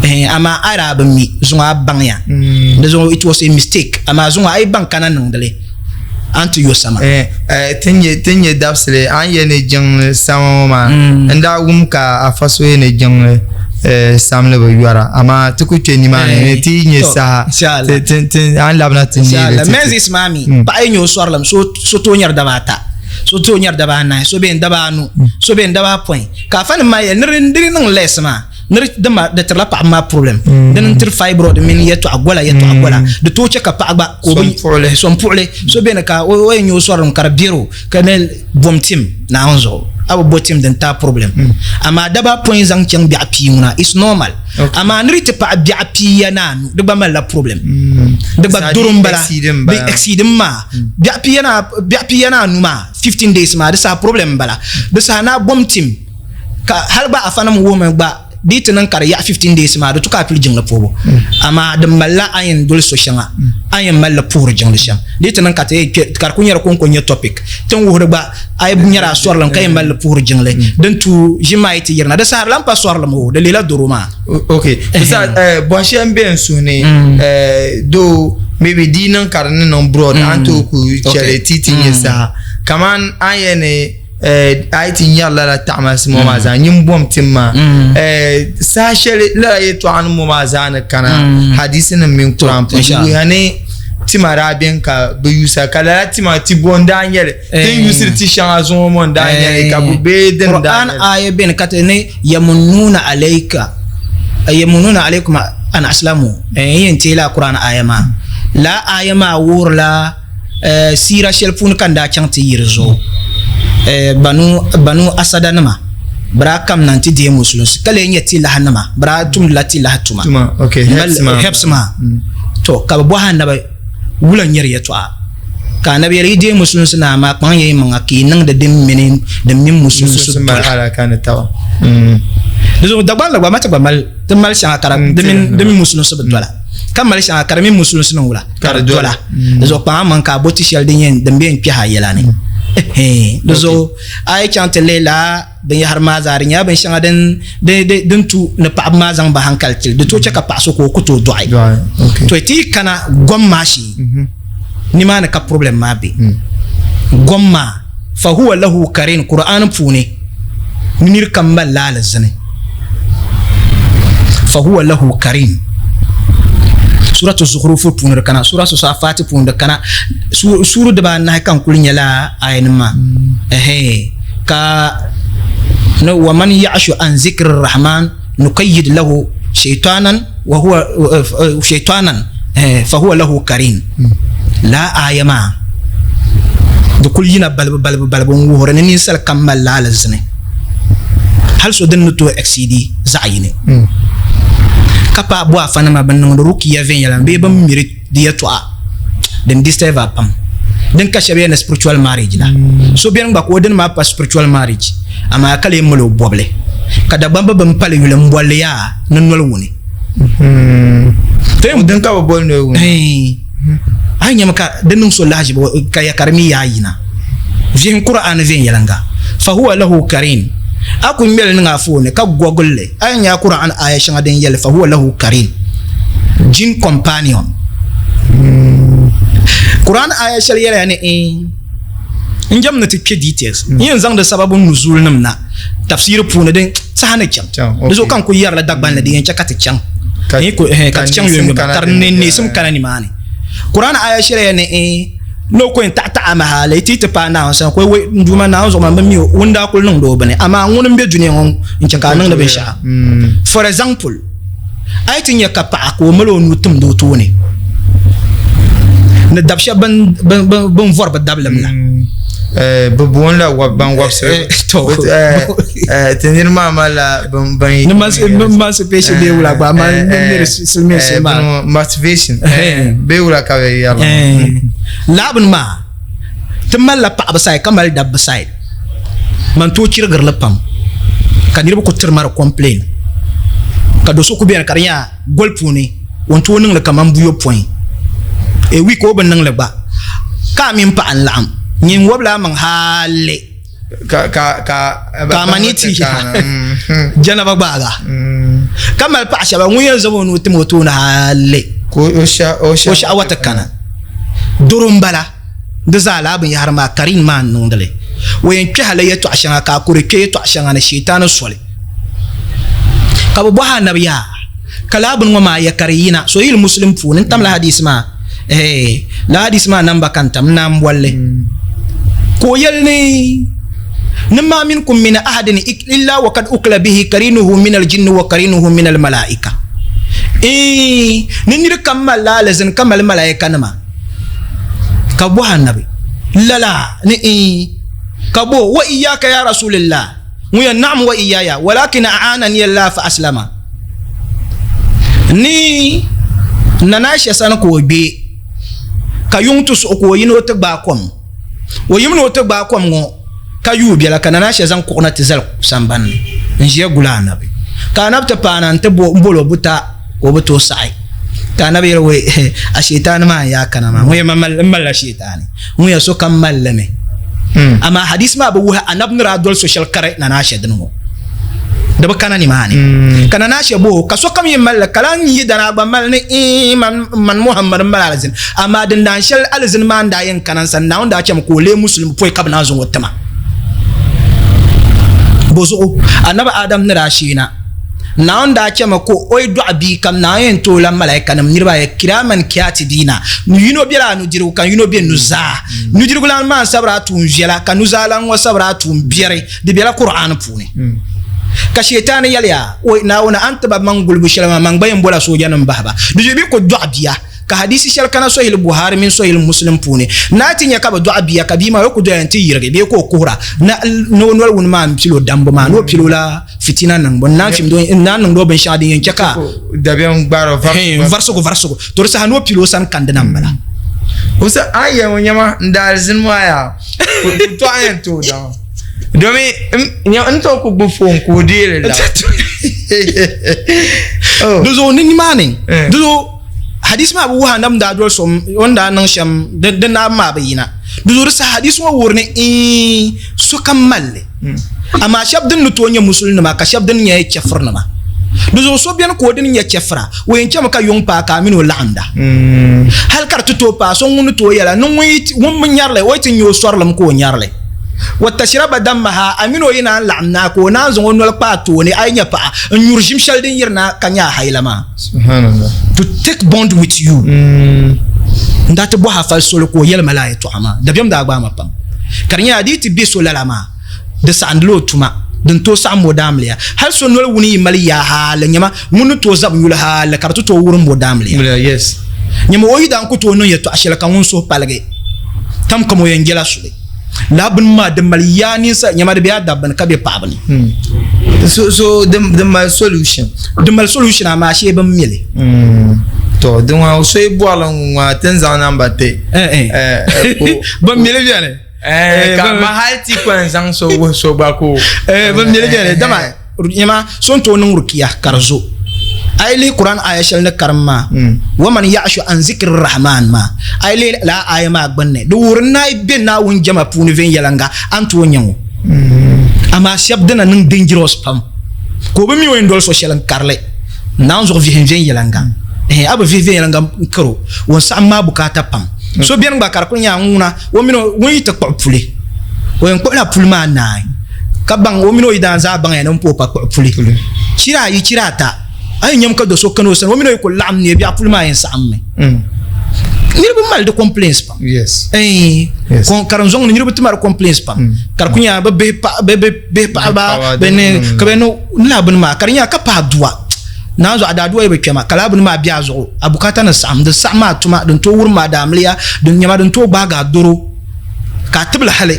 Ɛhɛn, amaa a daa bi mi, zuŋɔ a baŋya. Di zuɣu it was a mistake. Amaa zuŋɔ a yi baŋ ka na niŋdi li, a ni ti yo sama. Ti nyɛ dabisili a ni yɛli ni jiŋli sama ŋɔ maa, n daa wum ka afa so yɛli ni jiŋli samli bi yɔra, amaa ti ku kpe nimaani ni ti yi nyɛ saha a ni labina ti neei li. Menses maa mi, paɣa yi nyɛ o sɔrilim, so tooi nyɛri daba ata, so tooi nyɛri daba anahi, so beni daba anu, so beni daba apɔin. Ka afa nim maa yɛli ni di niŋ less maa, ni di ma di tirila paɣaba maa problem mm. dini n-tiri fibroid mini yɛltɔɣa gola yɛltɔɣa mm. gola di tooi chɛ ka paɣa gba ka o bi sɔn puɣili so beni ka o yɛn nyɛ o sɔrilim ka di bɛri o ka ni bom tim Naawuni zuɣu A bi bo tim din ti a problem. Amaa daba pɔin zaŋ chaŋ biɛɣu pii ŋuna is normal. Amaa ni di ti paɣi biɛɣu piiya ni anu di gba malila problem. Di gba doro m-bala. Di exceed maa. Biɛɣu piiya ni biɛɣu piiya ni anu maa 15 days maa di saha problem m-bala. Di saha ni a bom tim ka hali gba afanim wuhimi gba Di yi ti niŋ ka di yaɣi 15 days maa, di tu ka a pili jiŋli puhibu. Amaa di malila a yɛn doli so shɛŋa a ni yɛn mali li puhiri jiŋli shɛm. Di yi ti niŋ ka ti kpe, ka di kuli nyɛ di kɔŋko n-nyɛ topic ti ni wuhiri gba, a yi nyɛri a sɔrilim ka yɛn mali li puhiri jiŋli, din tu ʒim maa yi ti yirina, di saha di lahi pa sɔrilim o, di leela doro maa. Ok, bɔhi shɛli m-be n suhu ni, doo maybe di yi niŋ ka di ni niŋ broad, a ni tooi ku chɛli ti ti nya saha. Kaman a ni yɛli ni a yi ti nyɛri lala taɣimalisi ŋɔ maa zaa nyin bom tim maa saha shɛli lala yɛltɔɣa nim ŋɔ maa zaa ni kana hadiisi nim mini Quran puuni wuhiya ni tima daa beni ka bi yuusa ka lala tima ti bo n daa nyɛli tin yuusiri ti shɛŋa zuŋɔ ŋɔ n daa nyɛli ka bi bee din daa Quran aya beni ka ti ni yamunnuuna alayka yamunnuuna alaykum an aslamu n yɛn teela Quran aya maa la aya maa wuhirila Siira shɛli puuni ka n daa chaŋ ti yi di zuɣu, Banu Asadanima bɛ daa kamina nti deei Musulinsi ka lee nyɛ tilahinima, bɛ daa tumdila tilahi tuma, herbs maa. To, ka bɛ bɔhi Anabi, Wula n-nyɛ di yɛtɔɣa? Ka Anabi yɛli, Yi deei Musulinsi ni amaa kpaŋ ya yi maŋa ka yi niŋdi din mini din mini Musulinsi dola. Di zuɣu Dagbanli gba, Mati gba mali, ti mali shɛŋa ka di mini Musulinsi bi dola. ka mali shɛŋa ka di mini musulinsi niŋ wula ka di dola di zuɣu kpaŋ maŋ ka a bo ti shɛli din yɛn din bɛ yɛn kpɛhi a yɛla ni di zuɣu a yi chaŋ ti lihi lala binyahari maa zaa di nyɛla binshɛŋa din din tu ni paɣaba maa zaŋ bi hankali tili di tooi chɛ ka paɣa so ka o ku tooi dɔɣi to ti yi kana gom maa shee nimaani ka problem maa bɛ gom maa fa huwa lahu karin Qur'an puuni ni nir kam malila alizini fa huwa lahu karin suratu zukhruf puuni di kana suratu safati puuni di kana suuri dibaanahi ka n kuli nyɛla ayanim maa ehe ka ni wa man ya'shu an zikri rahman nukayyid lahu shaytanan wa huwa shaytanan fa huwa lahu karin la aya maa di kuli yina balibu balibu balibu n wuhiri ni ninsal kam malila alizini hali so din ni tooi exceed zaɣ yini ka paai bo afanima bin niŋdi rukiya viɛnyɛla bee bin miri di yɛltɔɣa din disturb a pam din ka shɛba yɛli ni spiritual marriage la so beni gba ka o dini maa pa spiritual marriage amaa ka lee mali o bɔbili ka Dagbamba bin pali yuli m bolli yaa ni noli wuni din ka bi boli noli wuni a yi nyami ka di niŋ so lahiʒibu ka ya ka di mi yaa yina vihin Qur'an viɛnyɛliŋga fa huwa lahu karin a ku ŋmɛli niŋ a fooni ka gogli li A yi nya Quran aaya shɛŋa din yɛli fahuwa lahu karin, jinn companion. Quran aaya shɛli yɛliya ni n jɛm ni ti kpe details n yɛn zaŋdi sababu nuzul nim na tafsiri puuni din saha ni chaŋ. Di zuɣu ka n kuli yɛrila Dagbanli din yɛn chɛ ka ti chaŋ ka ti chaŋ yomyoma ka di neesim kana nimaani. Quran aaya shɛli yɛliya ni ni o ko yɛn taɣi taɣi a ma hali ti yi ti paai Naawuni sani ka o wai n Duuma Naawuni zuɣu man bi mi o ŋun daa kuli niŋdi o bini amaa ŋuni m-be dunia ŋɔ n-chɛ ka a niŋdi binshɛɣu. For example, a yi ti nya ka paɣa ka o mali o nuu timdi o tooni ni dab shɛba bɛn vɔri bɛ dabilim la. Bɛ booni la ban wɔbisiri ti niri maa malila bin ni mansipation bee wula gba amaa ni miri silimiinsi maa masturbation bee wula ka bɛ yɛri laa bini maa ti malila paɣaba side ka mali dabba side man tooi chirigiri li pam ka niriba ku tiri ma di complain ka do so ku beni ka di nyɛla goli puuni o ni tooi niŋli kamani buyopɔin a week o bi niŋli gba ka a mini paɣa n-laɣim nyin wɔbila a maŋ hali ka ka ka ka a mani ti janaba gbaaga ka mali paɣa shɛba ŋun yɛn zaŋ o nuu tim o tooni hali ka o shɛɣu ti kana doro n bala di zaa laa binyahari maa karin maa n niŋdili o yɛn kpɛhala yɛltɔɣa shɛŋa ka a kuri kpɛ yɛltɔɣa shɛŋa ni shɛitaani soli ka bi bɔhi anabi yaa ka laa bini ŋɔ maa ya ka di yina so yili muslim puuni n tamla hadisi maa eh la hadisi maa namba ka n tam n naan bolli ka o yɛli ni ni ma minkum min ahadin illa wa kad ukila bihi karinuhu min aljinni wa karinuhu min almalaika eh ni niri kam malila alizini ka mali malaika nima ka bɔhi anabi lala ni eh. Ka bo, wa iyaka ya Rasulillah? Ŋun yɛn naɣim wa iyaya, walakin a'anani Allah fa aslama. Ni Nana Aisha sani ka o gbe, ka yuŋ ti suɣi ka o yi ni o ti gbaai kom. O yimi ni o ti gbaai kom ŋɔ ka yuui biɛla ka Nana Aisha zaŋ kuɣu na ti zali sambani ni n-ʒiya guli Anabi. Ka Anabi ti paana nti bol o buta ka o bi tooi saɣi. Ka Anabi yɛli o, A sheetaani maa n-yaa kana maa, ŋun yɛn m malila sheetaani, ŋun yɛn sokam mali li mi. Amaa hadisi maa bi wuhi Anabi ni daa doli so shɛli kari Nana Aisha dini ŋɔ. Di bi kana nimaani. Ka Nana Aisha bo ka sokam yi mali li, ka lahi yi dana gba mali ni iin man Muhammad m mali alizini. Amaa dindaan shɛli alizini maa n-daa yɛn kana n sani, Naawuni daa chɛmi ka o leei Musulimi pɔi ka bɛ naan zaŋ o ti ma. Bozuɣu Anabi Adam ni daa sheena, Naawuni daa chɛmi ka o yi dɔɣi bia kam, Naawuni yɛn ti o la malaikanim niriba ayi, Kiraaman Kaatibiina, yino bela a nudirigu ka yino be nuzaa. Nudirigu lan maa n-sabiri a tuun viɛla, ka nuzaa lan ŋɔ sabiri a tuun biɛri. Di bela Kur'aani puuni. Ka Shɛtaani yɛli ya, Oi Naawuni, a ni ti ba maŋ gulibu shɛli maa, man gba yɛn bola soojanim bahi ba. Di zuɣu bɛ ku dɔɣi bia. Ka hadiisi shɛli kana Sahih Buhari mini Sahih Muslim puuni, Naa ti nya ka bɛ dɔɣi bia, ka bia maa o ku doya nti yirigi bee ka o kuhira na ni o noli wuni maa m-pili o dambu maa, ni o pili o la fitina niŋbu, n-naan niŋdi o binshɛŋa din yɛn chɛ ka Dabiɛm gbaari o varisigu varisigu. Varisigu. To di saha ni o pili o sani kandi na m-bala. O sa, a yɛli ŋɔ nyama n daalizini maa yaa, ku tɔɣi yɛn tooi daŋ. Domi n tooi ku gbubi foon ka o deeri la. Di zuɣu ni nimaani, di zuɣu hadisi maa bi wuhi anabi ni daa doli so o ni daa niŋ shɛm di naabu maa bi yina. Di zuɣu di saha hadisi ŋɔ wuhiri ni iin sokam mali li. Amaa shɛba din ni tooi nyɛ musulinima ka shɛba din nyɛ chɛfurinima. Di zuɣu so beni ka o dini nyɛ chɛfura, o yɛn chɛmi ka yuŋ paai ka a mini o laɣinda. Hali ka di ti tooi paai so ŋun ni tooi yɛla ni ŋun bi nyari li, o yi ti nya o sɔrilim ka o nyari li. Wa tashraba dammaha, a mini o yi naan laɣim na ka o naan zaŋ o noli kpa a tooni, a yi nya paɣa n-nyuri ʒim shɛli din yirina ka nya a haila maa. To take bond with you. N daa ti bɔhi a fali soli ka o yɛli ma lala yɛtɔɣa maa. Dabiɛm daa gbaai ma pam. Ka di nyɛla di yi ti be so lala maa, di saɣindila o tuma, din tooi saɣim o daamiliya. Hali so noli wuni yi mali yaa hali, nyama ŋun ni tooi zabi nyuli hali ka di ti tooi wurim o daamiliya. Nyama o yidaan ku tooi niŋ yɛtɔɣa shɛli ka ŋun suhu paligi tam kam o yɛn jɛla suli. Lala bini maa di mali yaa ninsal, nyama di be a dabba ni ka be paɣaba ni. So di mali solution? Di mali solution amaa shee bi mi li. To di ŋɔ so yi bɔrili ŋɔ ti ni zaŋ namba ti. Bin mi li beni. Ka ma hali ti ku yɛn zaŋ so wuhi so gba ka o. Bin mi li beni dama nyama so n tooi niŋ rukiya ka di zo. A yi lihi Quran aya shɛli ni karim maa, Waman ya'shu an zikri rahman maa, a yi lihi lala aya maa gbunni, di wuhiri ni a yi be Naawuni jɛma puuni viɛnyɛliŋga, a ni tooi nya ŋɔ. Amaa shɛba dina niŋ dangerous pam ka o bi mi o yɛn doli so shɛli n-kari li. Naawuni zuɣu vihim viɛnyɛliŋga. Ɛhɛn, a bi vihi viɛnyɛliŋga n-kari o, o ni saɣim maa bukaata pam. So beni gba ka di kuli nyɛla ŋuna o mini o ŋun yi ti kpuɣi puli, o yɛn kpuɣila puli maa naai ka baŋ o mini o yidana zaa baŋya ni n pa o pa kpuɣi puli chira ayi chira ata a yi nyam ka do so kani o sani o mini o yi kuli laɣim neei biɛɣu puli maa yɛn saɣimmi. Niriba mali di complaints pam. Karinzɔŋ ni niriba ti mali complaints pam ka di kuli nyɛla bɛ bihi paɣaba bɛ ni ka bɛ ni lala bini maa ka di nyɛla ka pahi dua. Naan zuɣu a daa duya bi kpɛma ka lala bini maa bɛ a zuɣu a bukaata ni saɣim di saɣim a tuma din tooi wurim a daamiliya din nyɛma din tooi gbaagi a doro ka a tibili hali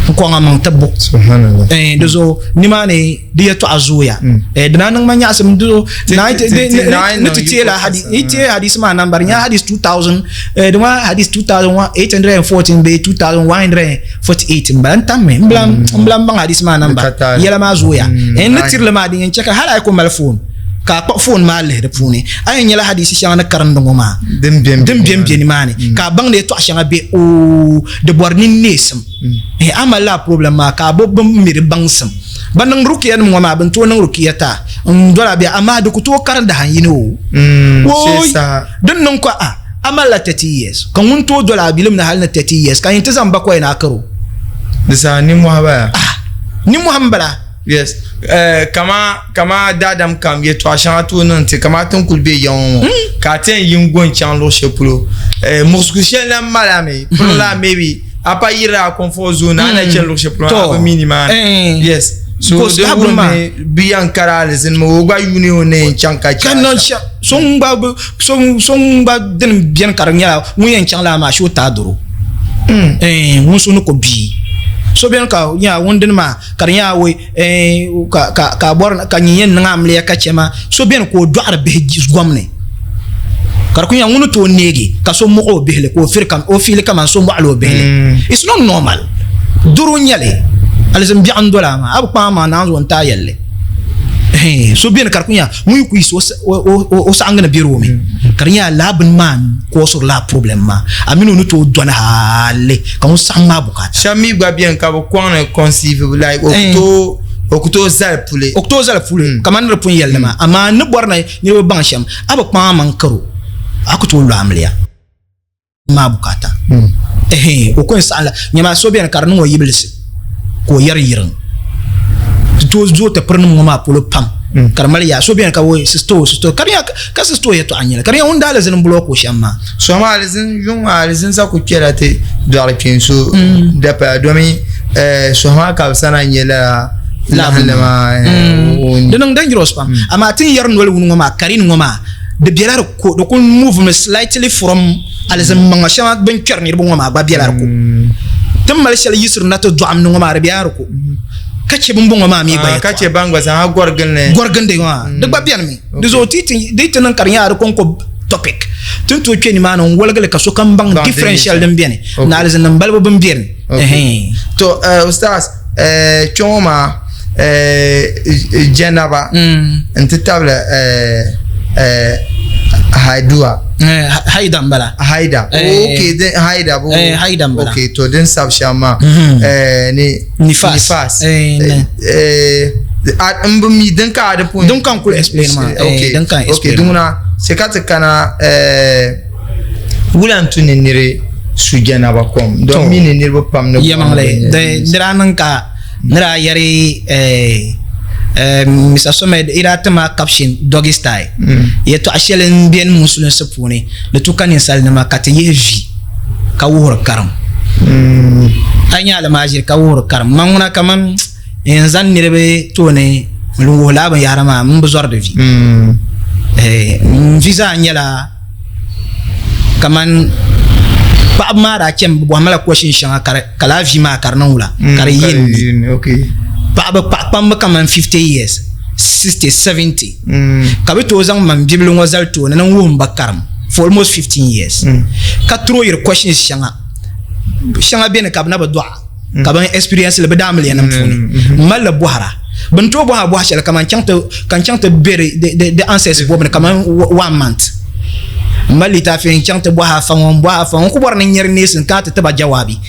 n kɔŋ a maŋ tibbu. Di zuɣu nimaani di yɛtɔɣa zooya. Di naan niŋ ma nyaɣisim di zuɣu ni ti teela yi teei hadisi maa namba di nyɛla hadisi 2000 di maa hadisi 2814 bee 2148 m-bala n tammi m bi lahi baŋ hadisi maa namba yɛla maa zooya. N ni tirili maa din yɛn chɛ ka hali a yi ku mali foon ka a kpuɣi foon maa lihi di puuni a yɛn nyɛla hadisi shɛŋa ni karindi ŋɔ maa din bɛn be nimaani ka a baŋ ni yɛtɔɣ shɛŋa be ooo di bɔri ninneesim. A mali lala problem maa ka a bo bɛ mi di baŋsim. Ban niŋdi rukiya nim ŋɔ maa bɛ ni tooi niŋ rukiya ti a n doli a bɛ amaa di ku tooi karim dahin yini o. Ooi din niŋ ka a a malila 30 years ka ŋun tooi doli a bilim ni hali ni 30 years ka yin ti zaŋ bakɔi ni a kari o. Di saha nimmohi bala. Ah nimmohi m bala. Yes kama kama daadam kam yɛltɔɣa shɛŋa tooi niŋ ti kama ti ni kuli be ya ŋɔ ŋɔ ka a ti yɛn yi n-go n-chaŋ luɣ shɛli polo muɣisigu shɛli lan mali a mi pirila maybe a pa yirila a comfort zone a na chani luɣ shɛli polo a bi mi nimaani yes so di wuhiri mi bi yɛn kari alizini mi o gba yuuni o ni yɛn chaŋ ka chɛ a shɛm. So ŋun gba dini beni ka di nyɛla ŋun yɛn chaŋ lala maa shee o taai doro ŋun so ni ko bia. So beni ka nya ŋun dini maa ka di nya wai eh, ka ka ka bɔri ka nyin yɛn niŋ amiliya ka chɛ ma. So beni ka o dɔɣiri bihi gom ni ka di ku nya ŋun ni tooi neegi ka so muɣi o bihili ka o firi kam o fiili kaman so mɔɣili o bihili. It's not normal. Doro n-nyɛ li. Alizin biɛɣu n-doli a maa. A bi kpaŋ a maŋa naanzu o n-ti a yɛlli. So beni ka di ku nya ŋun yi ku yiɣisi o saɣiŋgu ni beri o mi ka di nyɛla lala bini maa n-koosiri lala problem maa a mini o ni tooi dɔni hali ka ŋun saɣim maa bukaata. Shɛba mi gba beni ka bɛ kɔŋ ni conceive like o ku tooi o ku tooi zali puli. O ku tooi zali puli kamani ni di pun yɛli li maa amaa n ni bɔri ni niriba baŋ shɛm a bi kpaŋ a maŋ kari o a ku tooi lo amiliya. maa bukaata ehe o ko n saɣim la nyama so beni ka di niŋ o yibilisi ka o yɛri yiriŋ ti tooi zooi ti piri nim ŋɔ maa polo pam ka di mali yaa so beni ka o sisto sisto ka di nya ka sisto yɛltɔɣa n nyɛli ka di nya ŋun daa alizini bulɔk o shɛm maa. So maa alizini yuŋ maa alizini sa ku kpɛla ti dɔɣiri kpeen so dapaya domi so maa ka bi sana nyɛ lala lahinli maa. Di niŋ dangerous pam amaa ti ni yɛri noli wuni ŋɔ maa karini ŋɔ maa di bela di ko di kuli move mi slightly from alizin maŋa shɛŋa bin kpɛri niriba ŋɔ maa gba bela di ko ti ni mali shɛli yiɣisiri na ti dɔɣim ni ŋɔ maa di bela di ko ka chɛ bin bɔŋɔ maa mi gba ka chɛ ban gba zaa gɔrigindi gɔrigindi maa di gba beni mi di zuɣu ti di ti niŋ ka di nyɛla di kɔŋko topic ti ni tooi kpɛ nimaani n woligi li ka sokam baŋ difference shɛli din beni ni alizin nim balibu bin beni to ustaz kpɛ ŋɔ maa janaba n ti tabili haidua haida n bala haida ok din haida bo haida n bala ok to din sabi shɛm maa ni nifas nifas n bi mi din ka di pun din ka n kuli explain maa ok din ka n ok explain dinguna sai ka ti kana wula n tu ni niri su janaba kom don mi ni niriba pam ni yɛlimaŋli di daa niŋ ka ni daa yɛri Mr. Somed i daa ti ma caption doggy style yɛltɔɣa shɛli n beni musulinsi puuni di tu ka ninsalinima ka ti yihi vi ka wuhiri karim a yi nya almaajiri ka wuhiri karim man ŋuna kaman n zani niriba tooni n wuhi lala binyahari maa m bi zɔri di vi n vi zaa nyɛla Kaman paɣaba maa daa chani bɛ bɔhimla question shɛŋa ka lala vi maa ka di niŋ wula ka di yi n ni paɣaba paɣa kpamba kaman 50 years 60 70 ka bɛ tooi zaŋ man bibili ŋɔ zali tooni ni n wuhi m ba karim for almost 15 years ka turo yiri questions shɛŋa shɛŋa beni ka bɛ na bi dɔɣi ka bɛn experience li bɛ daamiliya nim puuni m mali li bɔhira bɛ ni tooi bɔhi a bɔhi shɛli kaman chaŋ ti ka n chaŋ ti be di answers bɔbu ni kaman one month m mali litaafi n chaŋ ti bɔhi afa ŋɔ n bɔhi afa ŋɔ n ku bɔri ni n nyari neesim n kana ti tiba jawaabi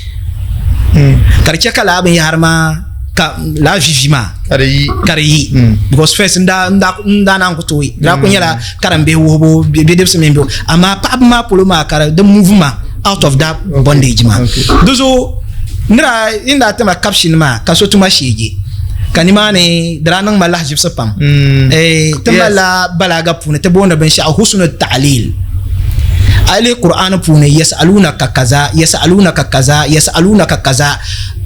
ka di chɛ ka lala binyahari maa ka lala vivi maa ka di yi ka di yi because first n daa n daa n daa naan ku tooi di daa ku nyɛla karimbihi wuhibu bidibsi mini bihi amaa paɣaba maa polo maa ka di move ma out of that bondage maa di zuɣu nira n daa tima caption maa ka so tuma sheegi ka nimaani di daa niŋ ma lahaʒibisi pam ti malila balaga puuni ti booni binshaɣu husnu ta'lil a yi lihi Qur'an puuni yasalunaka kaza yasalunaka kaza yasalunaka kaza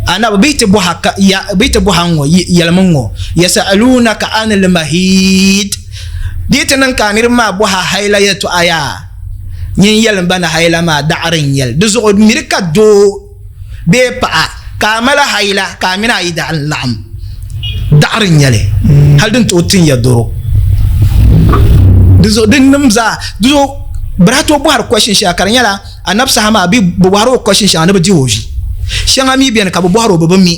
Anabi bɛ yi ti bɔha ka ya bɛ yi ti bɔha ŋ-ŋɔ yɛlimi ŋ-ŋɔ, Yas'alunaka anil mahid, Di yi ti niŋ ka a niriba maa bɔha haila yɛltɔɣa yaa, nyin yɛlim ba ni haila maa daɣiri n-nyɛ li. Di zuɣu miri ka doo bee paɣa ka a mali haila ka a mini a yidaɣ n-laɣim, daɣiri n-nyɛ li, hali din tooi tin ya doro. Di zuɣu dinnim zaa, di zuɣu bɛ daa tooi bɔhiri question shɛŋa ka di nyɛla Anabi saha maa bɛ bɔhiri o question shɛŋa ni bɛ dihi o vi. Shɛŋa mi beni ka bɛ bɔhiri o bɛ bi mi.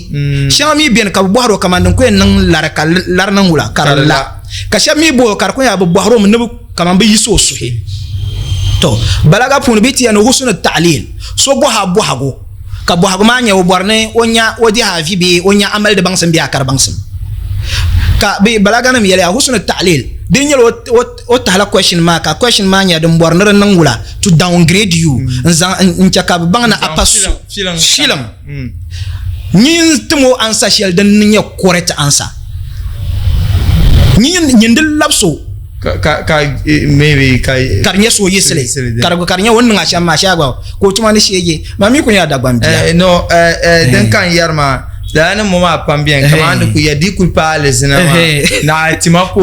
Shɛŋa mi beni ka bɛ bɔhiri o kaman din ku yɛn niŋ lari ka lari niŋ wula ka di la. Ka shɛba mi bɔhi o ka di ku nyɛla bɛ bɔhiri o mi ni bɛ kaman bɛ yiɣisi o suhi. To, balaga puuni bɛ ti yɛli ni husnu ta'lil, so bɔhi a bɔhigu ka bɔhigu maa nyɛ o bɔri ni o nya o dihi a vi bee o nya a mali di baŋsim bee a ka di baŋsim. Ka bɛ balaganim yɛliya husnu ta'lil din nyɛla o O tahila question maa ka question maa nyɛla din bɔri ni di niŋ wula to downgrade you n zaŋ n chɛ ka bɛ baŋ ni a pa so shiliŋ nyin tim o answer shɛli din ni nyɛ correct answer nyin di labisi o ka ka maybe ka ka di nyɛ so yiɣisili ka di ka di nyɛ o ni niŋ a shɛm maa shee gba ka o tuma ni sheegi maa mi ku nyɛla Dagbaŋ bia. No din ka n yɛri maa lala ni ŋɔ maa pam beni kamani di ku yɛ di kuli paai alizina maa naɣ tima ko.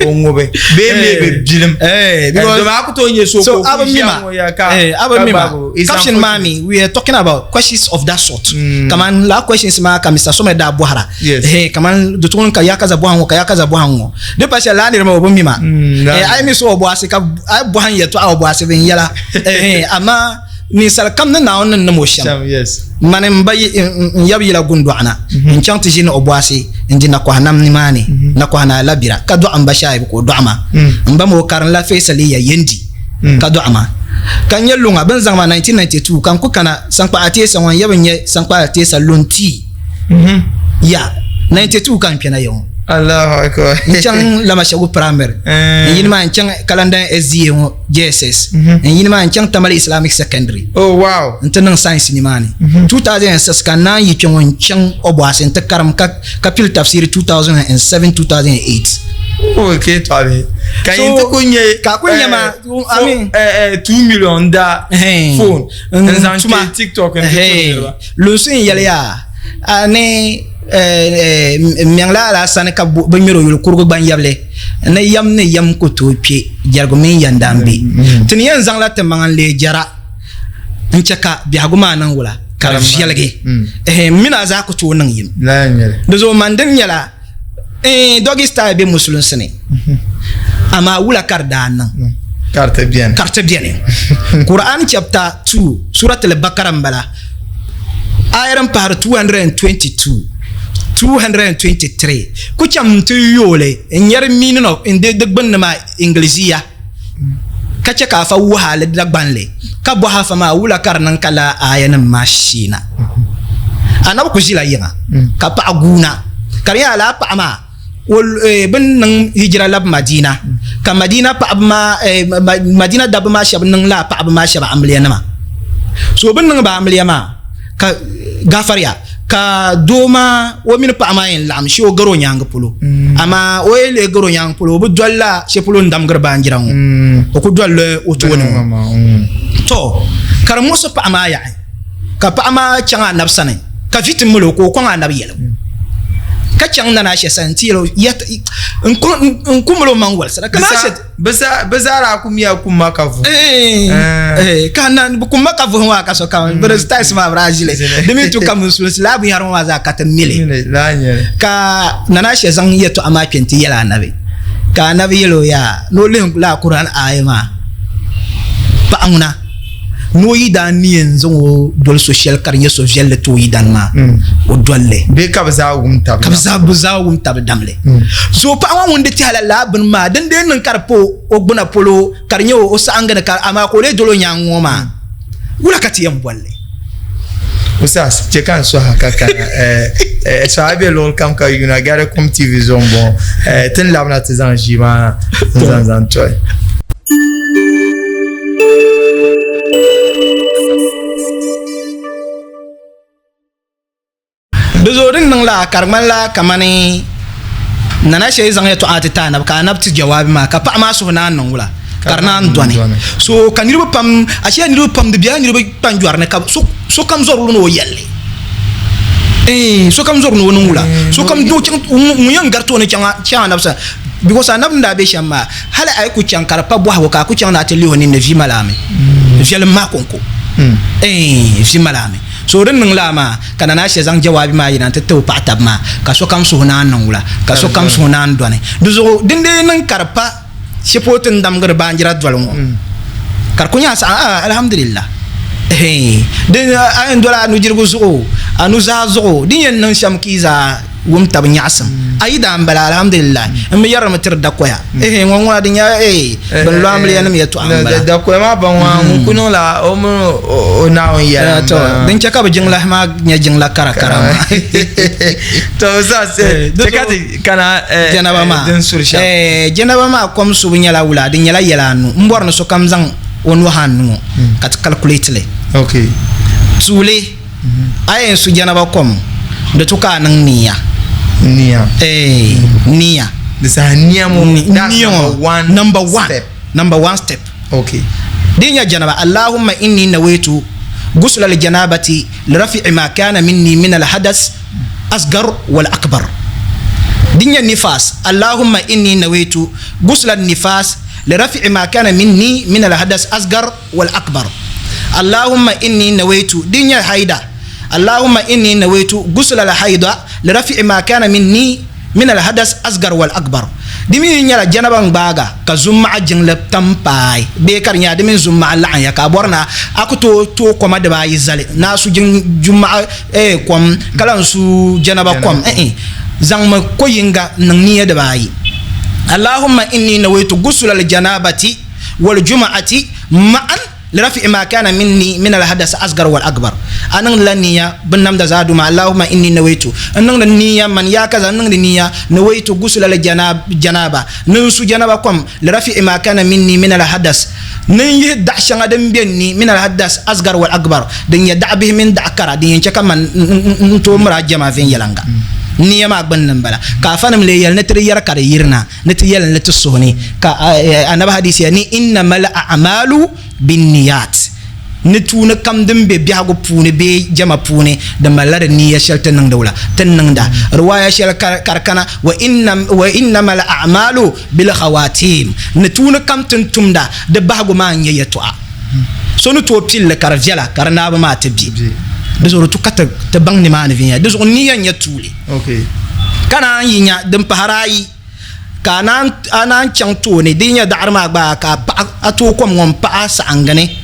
o ŋubi bee maybe bilim. Eh, because Domi a ku tooi nyɛ so so ka o abu ku ʒiya mima ŋɔ ya ka eh, abu ka mima gbaagi o. It's caption maa unfortunate. mi we are talking about questions of that sort kaman la questions maa ka Mr. Somɛ daa bɔhira Yes. eh, kaman di tuɣuni ka ya kaza bɔha ŋɔ ka ya kaza bɔha ŋɔ di pa shɛli laa niriba o bi mima la- eh, a yi mi so o bɔhisi ka a yi bɔhim yɛltɔɣa o bɔhisi bin yɛla eh, amaa ninsal kam ni Naawuni ni niŋ o shɛm. Shɛm, yes. Mani m ba yi, n yab yila Gundɔɣu na n-chaŋ ti ʒini Obuasi n-di nakɔha nam nimaani, nakɔha naa Labira, ka dɔɣi m ba Shaibu ka o dɔɣi ma. M ba mi o karinla Faisaliya Yendi ka dɔɣi ma. Ka n nyɛ luŋa bɛ ni zaŋ ma 1992 ka n ku kana Saŋkpaɣu Ateesa ŋɔ, n yab n-nyɛ Saŋkpaɣu Ateesa Luntii. Ya, 92 ka n kpɛna ya ŋɔ. Allahu Akbar. N chaŋ Lamashegu Primary. N yini maa n chaŋ Kalandan SDA ŋɔ JSS. N yini maa n chaŋ Tamale Islamic Secondary. Oh wow. N ti niŋ science nimaani. 2006 ka n naan yi kpɛ ŋɔ n chaŋ Obuasi n ti karim ka ka pili tafsiri 2007 2008. Okay, tɔbi. Ka So, yin ti ku nyɛ ka ku nyɛ ma, I mean- 2 million da phone n zaŋ tuma. kpe TikTok n ti Ɛhɛn. tum niriba. Lunsi n yɛli yaa a ni mɛŋla alaasani ka bi ŋmɛri o yuli kurugu gban yabili ni yɛm ni yɛm ku tooi kpe jɛrigu mini yɛndaambe. Ti ni yɛn zaŋla ti maŋa n-leei jɛra n-chɛ ka biɛhigu maa niŋ wula ka di viɛligi. M mini a zaa ku tooi niŋ yim. Di zuɣu man dini nyɛla doggy style be musulinsi ni, amaa wula ka di daa niŋ? Ka di ti beni. Quran chapter 2 Surat al-Baqarah m-bala. Aya din pahiri 222, 223 ku chaŋ nti yooi li n-nyari meaning of di gbunni maa Ingiliziya ka chɛ ka afa wuhi a li Dagbanli ka bɔhi afa maa wula ka di niŋ ka lala aya nim maa sheena. Anabi ku ʒila yiŋa ka paɣa guuna ka di nyɛla lala paɣa maa o bɛ ni niŋ hijira labi Madina ka Madina paɣaba maa Madina dabba maa shɛba niŋ lala paɣaba maa shɛba amiliya nima so bɛ ni niŋ ba amiliya maa ka gafariya ka doo maa o mini paɣa maa yɛn laɣim shee o gari o nyaangi polo amaa o yi lee gari o nyaangi polo o bi doli la shɛli polo n damgiri baanjira ŋɔ o ku dolila o tooni ŋɔ to ka di muɣisi paɣa maa yaɣi Ka paɣa maa chaŋ anabi sani ka vi ti mali o ka o kɔŋ anabi yɛli o, ka chaŋ Nana Ashe sani nti yɛli o, N ku mali o maŋ walisira. Ka Nana Ashe. Bɛ zaa daa ku miya kum ma ka vuhi. Ka na bɛ kum ma ka vuhi maa ka sokam bɛ di styles maa bɛ daa ʒili. Di mi tu ka musulinsi lala binyɛhiri ŋɔ maa zaa ka ti mi li. Ka Nana Ashe zaŋ yɛtɔɣa maa kpe nti yɛli anabi. Ka anabi yɛli o yaa ni o lihi lala Quran aaya maa paɣa ŋuna. Ni o yidan ni yɛn zaŋ o doli so shɛli ka di nyɛ so viɛlli ti o yidan maa, o doli li. Bee ka bɛ zaa wum tabi Ka bɛ zaa bɛ zaa wum tabi damli. So paɣa ŋɔ ŋun di tɛha la lala bini maa, din dee niŋ ka di pa o gbuna polo ka di nyɛ o saɣiŋgi ni ka amaa ka o lee doli o nyaaŋa ŋɔ maa, wula ka ti yɛn boli li? Usas, chɛ ka n sɔha ka kana. So a be luɣili kam ka yuna Garikum TV zuɣu m-bɔŋɔ. Ti ni labina ti zaŋ ʒii maa n-zaŋ zaŋ tɔhi. Di zuɣu din niŋ la ka di ŋmanila kamani Nana Shee zaŋ yɛtɔɣa ti ti Anabi ka Anabi ti jawaabi maa ka paɣa maa suhu naan niŋ wula ka di naan dɔni. So ka niriba pam ashee niriba pam di bela niriba kpanjɔri ni ka sokam zɔri ni o yɛlli. Eeh sokam zɔri ni o niŋ wula sokam ni o chaŋ ŋun yɛn gariti o ni chaŋ Anabi sani because Anabi ni daa be shɛm maa Hali a yi ku chaŋ ka di pa bɔhigu ka a ku chaŋ ni a ti lihi o ninni vi mali a mi. Viɛlim maa kɔŋko. Eeh, vi mali a mi. So di niŋ lala maa ka Nana Ashe zaŋ jawaabi maa yina nti ti o paɣa taba maa ka sokam suhu naan niŋ wula, ka sokam suhu naan dɔni. Di zuɣu din dii niŋ ka di pa shɛpolo ti ni damgiri baanjira doli ŋɔ ka di ku nyɛ a saɣim, ah, alhamdulillah. Eeh, din a yɛn doli a nudirigu zuɣu, a nuzaa zuɣu, din yɛn niŋ shɛm ka yi zaa wum tabi nyaɣisim a yi daa m-bala alhamdulillah m bi yɛrimi tiri dakoya ehe ŋɔ ŋuna di nyɛla ee bin lo amiliya nim yɛltɔɣa m-bala. Dakoya maa ba ŋɔ ŋun ku niŋla o mini o Naawuni yɛla m-bala. Din chɛ ka bɛ jiŋlahi maa nyɛ jiŋla kara kara maa. To zaa chɛ ka ti kana janaba maa din suri shɛm. Janaba maa kom subu nyɛla wula? Di nyɛla yɛla anu. M bɔri ni sokam zaŋ o nuhi anu ŋɔ ka ti calculate li. Tuuli. A yɛn su janaba kom di tu ka a niŋ niya. Niya. Eh, niya. Di saha niya mo, that's number one number one step. Number one step. Okay. Di nya janaba, Allahumma inni nawaitu gusla al janabati li rafi'i ma kana minni min al hadas asgar wal akbar. Din nyɛ nifas, Allahumma inni nawaitu gusla nifas li rafi'i ma kana minni min al-hadas asgar wal akbar. Allahumma inni nawaitu din nyɛ haida, Allahumma inni nawaitu gusla al-haida li rafi'i ma kana minni min al-hadas asgar wal akbar. Di mi nyɛla janaba n gbaaga ka zummaɣa jiŋli tam paai bee ka di nyɛla di mini zummaɣa laɣim ya ka a bɔri ni a ku tooi tooi koma dibaayi zali ni a su jummaɣa kom ka lan su janaba kom eh zaŋmi ko yinga niŋ niya dibaayi. Allahumma inni nawaitu gusula al-janabati wal juma'ati ma'an lirafi'i ma kana minni min al-hadas asgar wal akbar. A niŋdila niya binnamda zaa duma Allahumma inni nawaitu n niŋdi niya man ya kaza n niŋdi niya nawaitu gusula al-janaba ni n su janaba kom lirafi'i ma kana minni min al-hadas ni n yihi daɣ shɛŋa din be n ni min al-hadas asgar wal akbar din nyɛ daɣ bihi mini daɣ kara din yɛn chɛ ka man n tooi miri a jɛma viɛnyɛliŋga. Niya maa gbunni m-bala. Ka afanim lee yɛli ni ti di yɛri ka di yirina, ni ti yɛli ni ti suhu ni. Ka Anabi hadisi yɛli ni innamal a'malu binniyat, ni tuuni kam din be biɛhigu puuni bee jɛma puuni di malila di niya shɛli ti niŋdi wula ti ni niŋda. Riwaaya shɛli ka di kana wa innamal a'malu bil khawatim, ni tuuni kam ti ni tumda di bahigu maa n-nyɛ yɛtɔɣa. So ni tooi pilli ka di viɛla ka di naabu maa ti bi. Di zuɣu di tu ka ti baŋ nimaani viɛnyɛla. Di zuɣu niya n-nyɛ tuuli. Ka naan yi nya din pahiri ayi ka a naan chaŋ tooni di yi nya daɣiri maa gba ka a paɣi a tooi kom ŋɔ m-paɣi a saɣiŋgi ni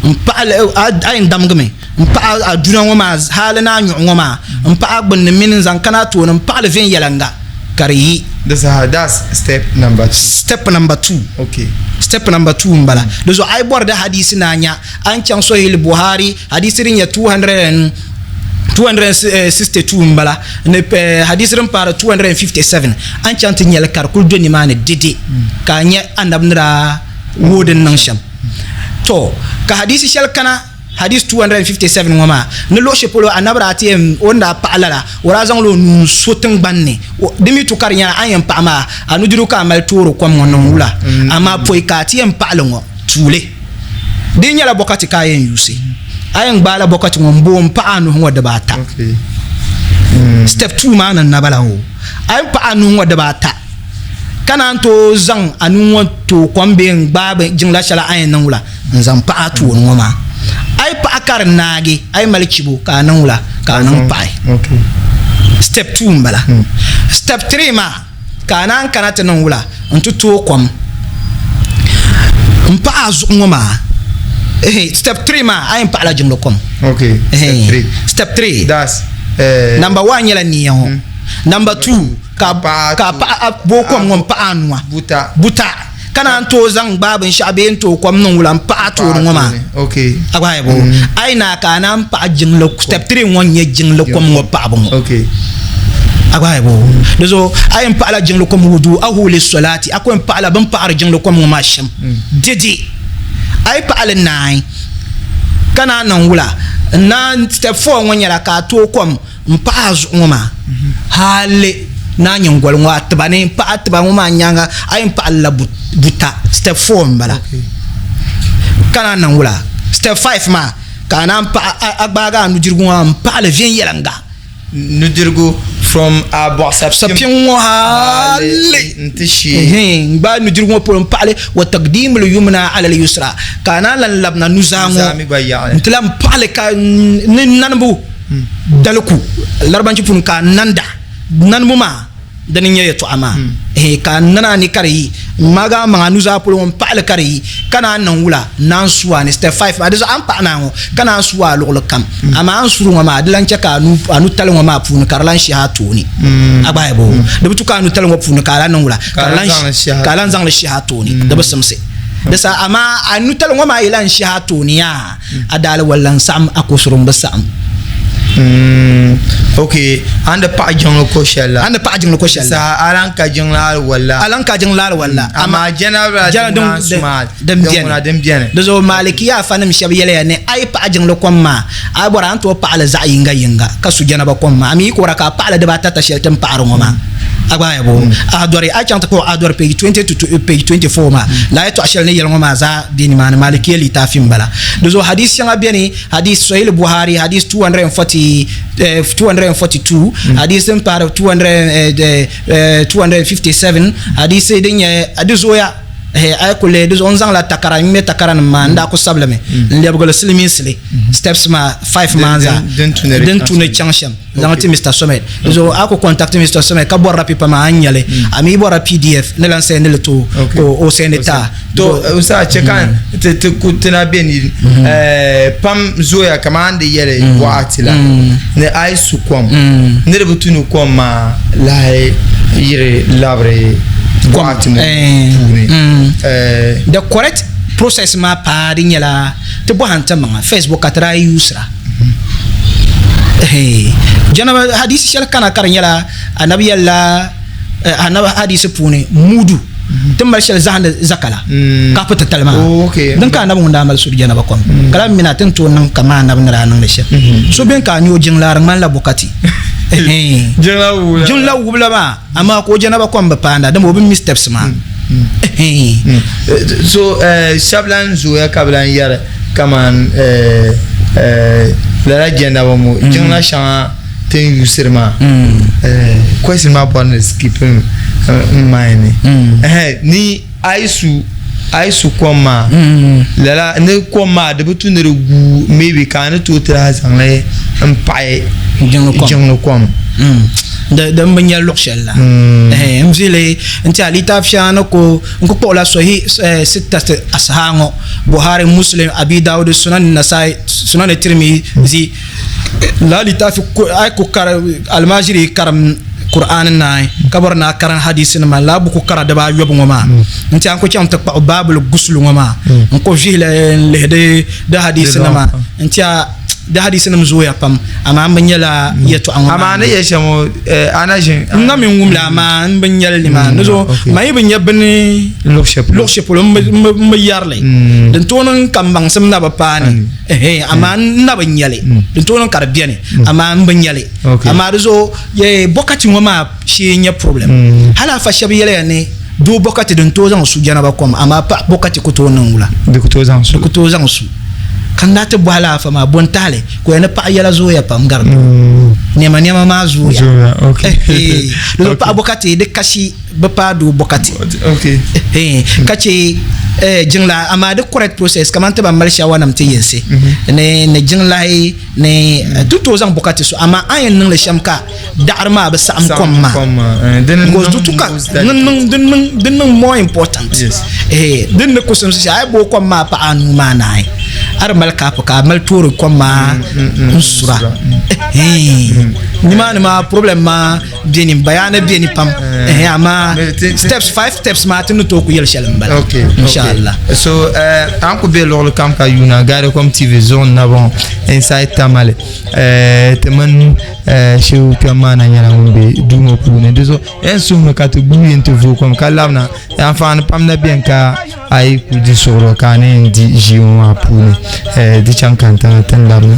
m-paɣi a yɛn damgimi m-paɣi a duna ŋɔ maa hali ni a nyuɣu ŋɔ maa m-paɣi a gbunni mini n-zaŋ kana a tooni m-paɣi li viɛnyɛliŋga ka di yi. Di saha that's step number two. Step number two. Okay. Step number two m-bala. Di zuɣu a yi bɔri di hadisi ni a nya a ni chaŋ Sahih Buhari hadisi din nyɛ 262 m-bala ni hadisi din paari 257 a ni chaŋ ti nya li ka di kuli do nimaani dede ka a nya Anabi ni daa wuhi din niŋ shɛm. To ka hadisi shɛli kana Hadith 257 ŋɔ maa ni luɣ shɛli polo Anabi daa ti yɛn o ni daa paɣi lala o daa zaŋla o nuu n-so tiŋgbani ni. Di mi tu ka di nyɛla a ni yɛn paɣi maa a nudirigu ka a mali toori kom ŋɔ niŋ wula amaa pɔi ka a ti yɛn paɣi li ŋɔ tuuli di yi nyɛla bɔkati ka a yɛn yuusi a yɛn gbaala bɔkati ŋɔ m-booi m-paɣi a nuhi ŋɔ dibaata. Step 2 maa ni n-na bala o a yɛn paɣi a nuhi ŋɔ dibaata. Ka naan tooi zaŋ a nuu ŋɔ tooi kom bee n-gbaai bɛ jiŋla shɛli a yɛn niŋ wula n-zaŋ paɣi a tooni ŋɔ maa. A yi paɣi ka di naagi, a yi mali chibo ka a niŋ wula ka a niŋ paɣi. Step 2 m-bala. Step 3 maa ka a naan kana ti niŋ wula n-ti tooi kom m-paɣi a zuɣu ŋɔ maa. Step 3 maa a yɛn paɣila jiŋli kom. Step 3. Number 1 nyɛla nia ŋɔ. Number 2 Ka ka paɣa booi kom ŋɔ m-paɣi a nua buta ka naan tooi zaŋ gbaai binshɛɣu bee n-tooi kom niŋ wula m-paɣi a tooni ŋɔ maa. A gbaai bo? A yi naai ka a naan paɣi jiŋli step 3 ŋɔ n-nyɛ jiŋli kom ŋɔ paɣibu ŋɔ. A gbaai bo? Di zuɣu a yɛn paɣila jiŋli kom wudu'ahu lis-salati a ku yɛn paɣila bɛ ni paɣiri jiŋli kom ŋɔ maa shɛm dɛdɛ. A yi paɣi li naai ka naan niŋ wula n-naan step 4 ŋɔ nyɛla ka a tooi kom M paɣa a zuɣu ŋɔ maa hali ni a nyingoli ŋɔ a tiba ni n paɣa a tiba ŋɔ maa nyaanga a yɛn paɣa li la buta step 4 n bala ka naan niŋ wula step 5 maa ka a naan paɣa a gbaagi a nudirigu ŋɔ n paɣa li viɛnyɛliŋga nudirigu from a bɔɣu sapim ŋɔ hali n ti shee n gbaai nudirigu ŋɔ polo n paɣali wa taqdimul yumna ala al yusra ka a naan lan labina nuzaa ŋɔ n ti lan paɣali ka ni nanibu Daliku, Larabanchi puuni ka a nanda, nanibu maa dini n-nyɛ yɛtɔɣa maa, ehe, ka a nani a ni ka di yi, m-maagi a maŋa nuzaa polo ŋɔ m-paɣi li ka di yi, ka naan niŋ wula? Naan su a ni step 5 maa, di zuɣu a ni paɣi naa ŋɔ, ka naan su a luɣili kam, amaa a ni suri ŋɔ maa, di lan chɛ ka a nutali ŋɔ maa puuni ka di lan shihi a tooni, a gbaai boo? Di bi tu ka a nutali ŋɔ puuni ka a lan niŋ wula? Ka a lan zaŋ li shihi a tooni, di bi simsi di saha, amaa a nutali ŋɔ maa yi lan shihi a tooni yaa. A daali wali lan saɣim a kusuru m-bi saɣim. Ok, a ni di paɣi jiŋli ko shɛli la. A ni di paɣi jiŋli ko shɛli la. Saha a lan ka jiŋli alwala. A lan ka jiŋli alwala. Amaa janaba din ŋuna suma din beni. Din beni. Di zuɣu Malikiya afanim shɛba yɛliya ni a yi paɣi jiŋli kom maa, a yi bɔra a ni tooi paɣi li zaɣ yiŋga yiŋga ka su janaba kom maa. A mi yi ku bɔra ka a paɣi li dibaata ta shɛli ti ni paɣiri ŋɔ maa. A gba ya bo Ahdari a chaŋ ti kpuɣi Ahdari page 20 to page 24 maa lala yɛtɔɣa shɛli ni yɛli ŋɔ maa zaa be nimaani Malikiya litaafi m-bala. Di zuɣu hadith shɛŋa beni hadith Sahih Buhari hadith 240, 242 hadith din pahiri 200, 257 hadith din nyɛ di zooya a yi kuli di zuɣu n zaŋla takara n ŋmɛ takara nim maa n daa ku sabilimi n lɛbigili silimiinsili steps maa 5 maa zaa din tu ni chaŋ shɛm n zaŋ ti Mr. Somed di zuɣu a ku contact Mr. Somed ka bɔrila pipa maa a ni nyɛli a mi bɔrila PDF ni lan send li ti o ka o send ti a. To usa che ka ti ti ku ti na be ni pam zooya kamani di yɛli bɔɣati la ni a yi su kom ni di bi tu ni kom maa lahi yiri labiri bɔɣati ŋɔ puuni. The correct process maa paai di nyɛla ti bɔhi n ti maŋa first bɔ ka ti daa yuusira. Janaba hadisi shɛli kana ka di nyɛla anabi yɛlila anabi hadisi puuni muudu ti mali shɛli zahandi zaka la kapu titali maa din ka anabi ŋun daa mali suri janaba kom ka lahi mina ti ni tooi niŋ kamani anabi ni daa niŋdi shɛm so beni ka a nya o jiŋlaa di ŋmanila bokati jiŋla wubila maa amaa ka o janaba kom bi paanda dama o bi mi steps maa. So shɛba lahi zooya ka bi lahi yɛri kamani lala janaba ŋɔ jiŋla shɛŋa ti ni yuusiri maa question maa bɔri ni skip n mind ni ni a yi su a yi su kom maa lala ni kom maa di bi tu ni di guui maybe ka a ni tooi ti lahi zaŋli n paɣi jiŋli kom. Din bi nyɛ luɣ shɛli la n viɛli n tiɛha litaafi shɛŋa ni ko n ku kpuɣila sɔhi sittati ashaa ŋɔ Buhari Muslim Abi Dawud Sunan Nasai Sunan Tirimizi Lala litaafi a yi ku kari almaajiri yi karim Kur'aani naai ka bɔri ni a karim hadiisinima lala buku kara dibaayɔbu ŋɔ maa n-ti a n-ku chaŋ ti kpaɣi baabuli gusulu ŋɔ maa n-ku vihili n-lihi di hadiisinima n-ti a di hadiisinim zooya pam amaa m bi nya la yɛtɔɣa ŋɔ maa. Amaa a ni yɛli shɛm ŋɔ a na ʒin. N na mi wum li amaa m bi nya li nimaani. Di zuɣu man yi bi nya bini luɣ shɛli polo m bi yɛri li. Din tooi niŋ ka m baŋsim na bi paai ni. Ehe, amaa n na bi nya li. Din tooi niŋ ka di beni, amaa m bi nya li. Amaa di zuɣu bɔkati ŋɔ maa shee n-nyɛ problem. Hali afa shɛba yɛliya ni doo bɔkati din tooi zaŋ su janaba kom, amaa paɣa bɔkati ku tooi niŋ wula? Di ku tooi zaŋ su. Di ku tooi zaŋ su. Ka n daa ti bɔhi la afa maa, bɔ n-tahi li? Ka o yɛli ni paɣa yɛla zooya pam gari doo. Nɛma nɛma maa zooya. Ehe, di zuɣu paɣa bɔkati di kasi bi paai doo bɔkati ka chɛ jiŋla amaa di correct process kamani ti ban mali shawa nim ti yinsi ni ni jiŋlahi ni ti tooi zaŋ bɔkati so amaa a yɛn niŋli shɛm ka daɣari maa bi saɣam kom maa because di tu ka di niŋ more important din ni ku simsi shɛli a yi booi kom maa paɣa a nuu maa naai a di mali kaapu ka a mali toori kom maa n sura nimaani maa problem maa beni bayaani beni pam eh, amaa steps five steps maa ti ni tooi ku yɛli shɛli m-bala Okay, inshallah okay. So, an ku be luɣili kam ka yuuna Gadikom TV zuɣu n nabɔŋɔ Inside Tamale. Ti mini Shehu kpɛm maa na nyɛla ŋun be duu ŋɔ puuni. Di zuɣu yɛn suhimi ka ti guui nti vooi kom ka labina. Anfaani pam na beni ka a yi kuli di suɣuro ka a ni yɛn di ʒii ŋɔ maa puuni. Di chaŋ kantiŋa ti ni labina.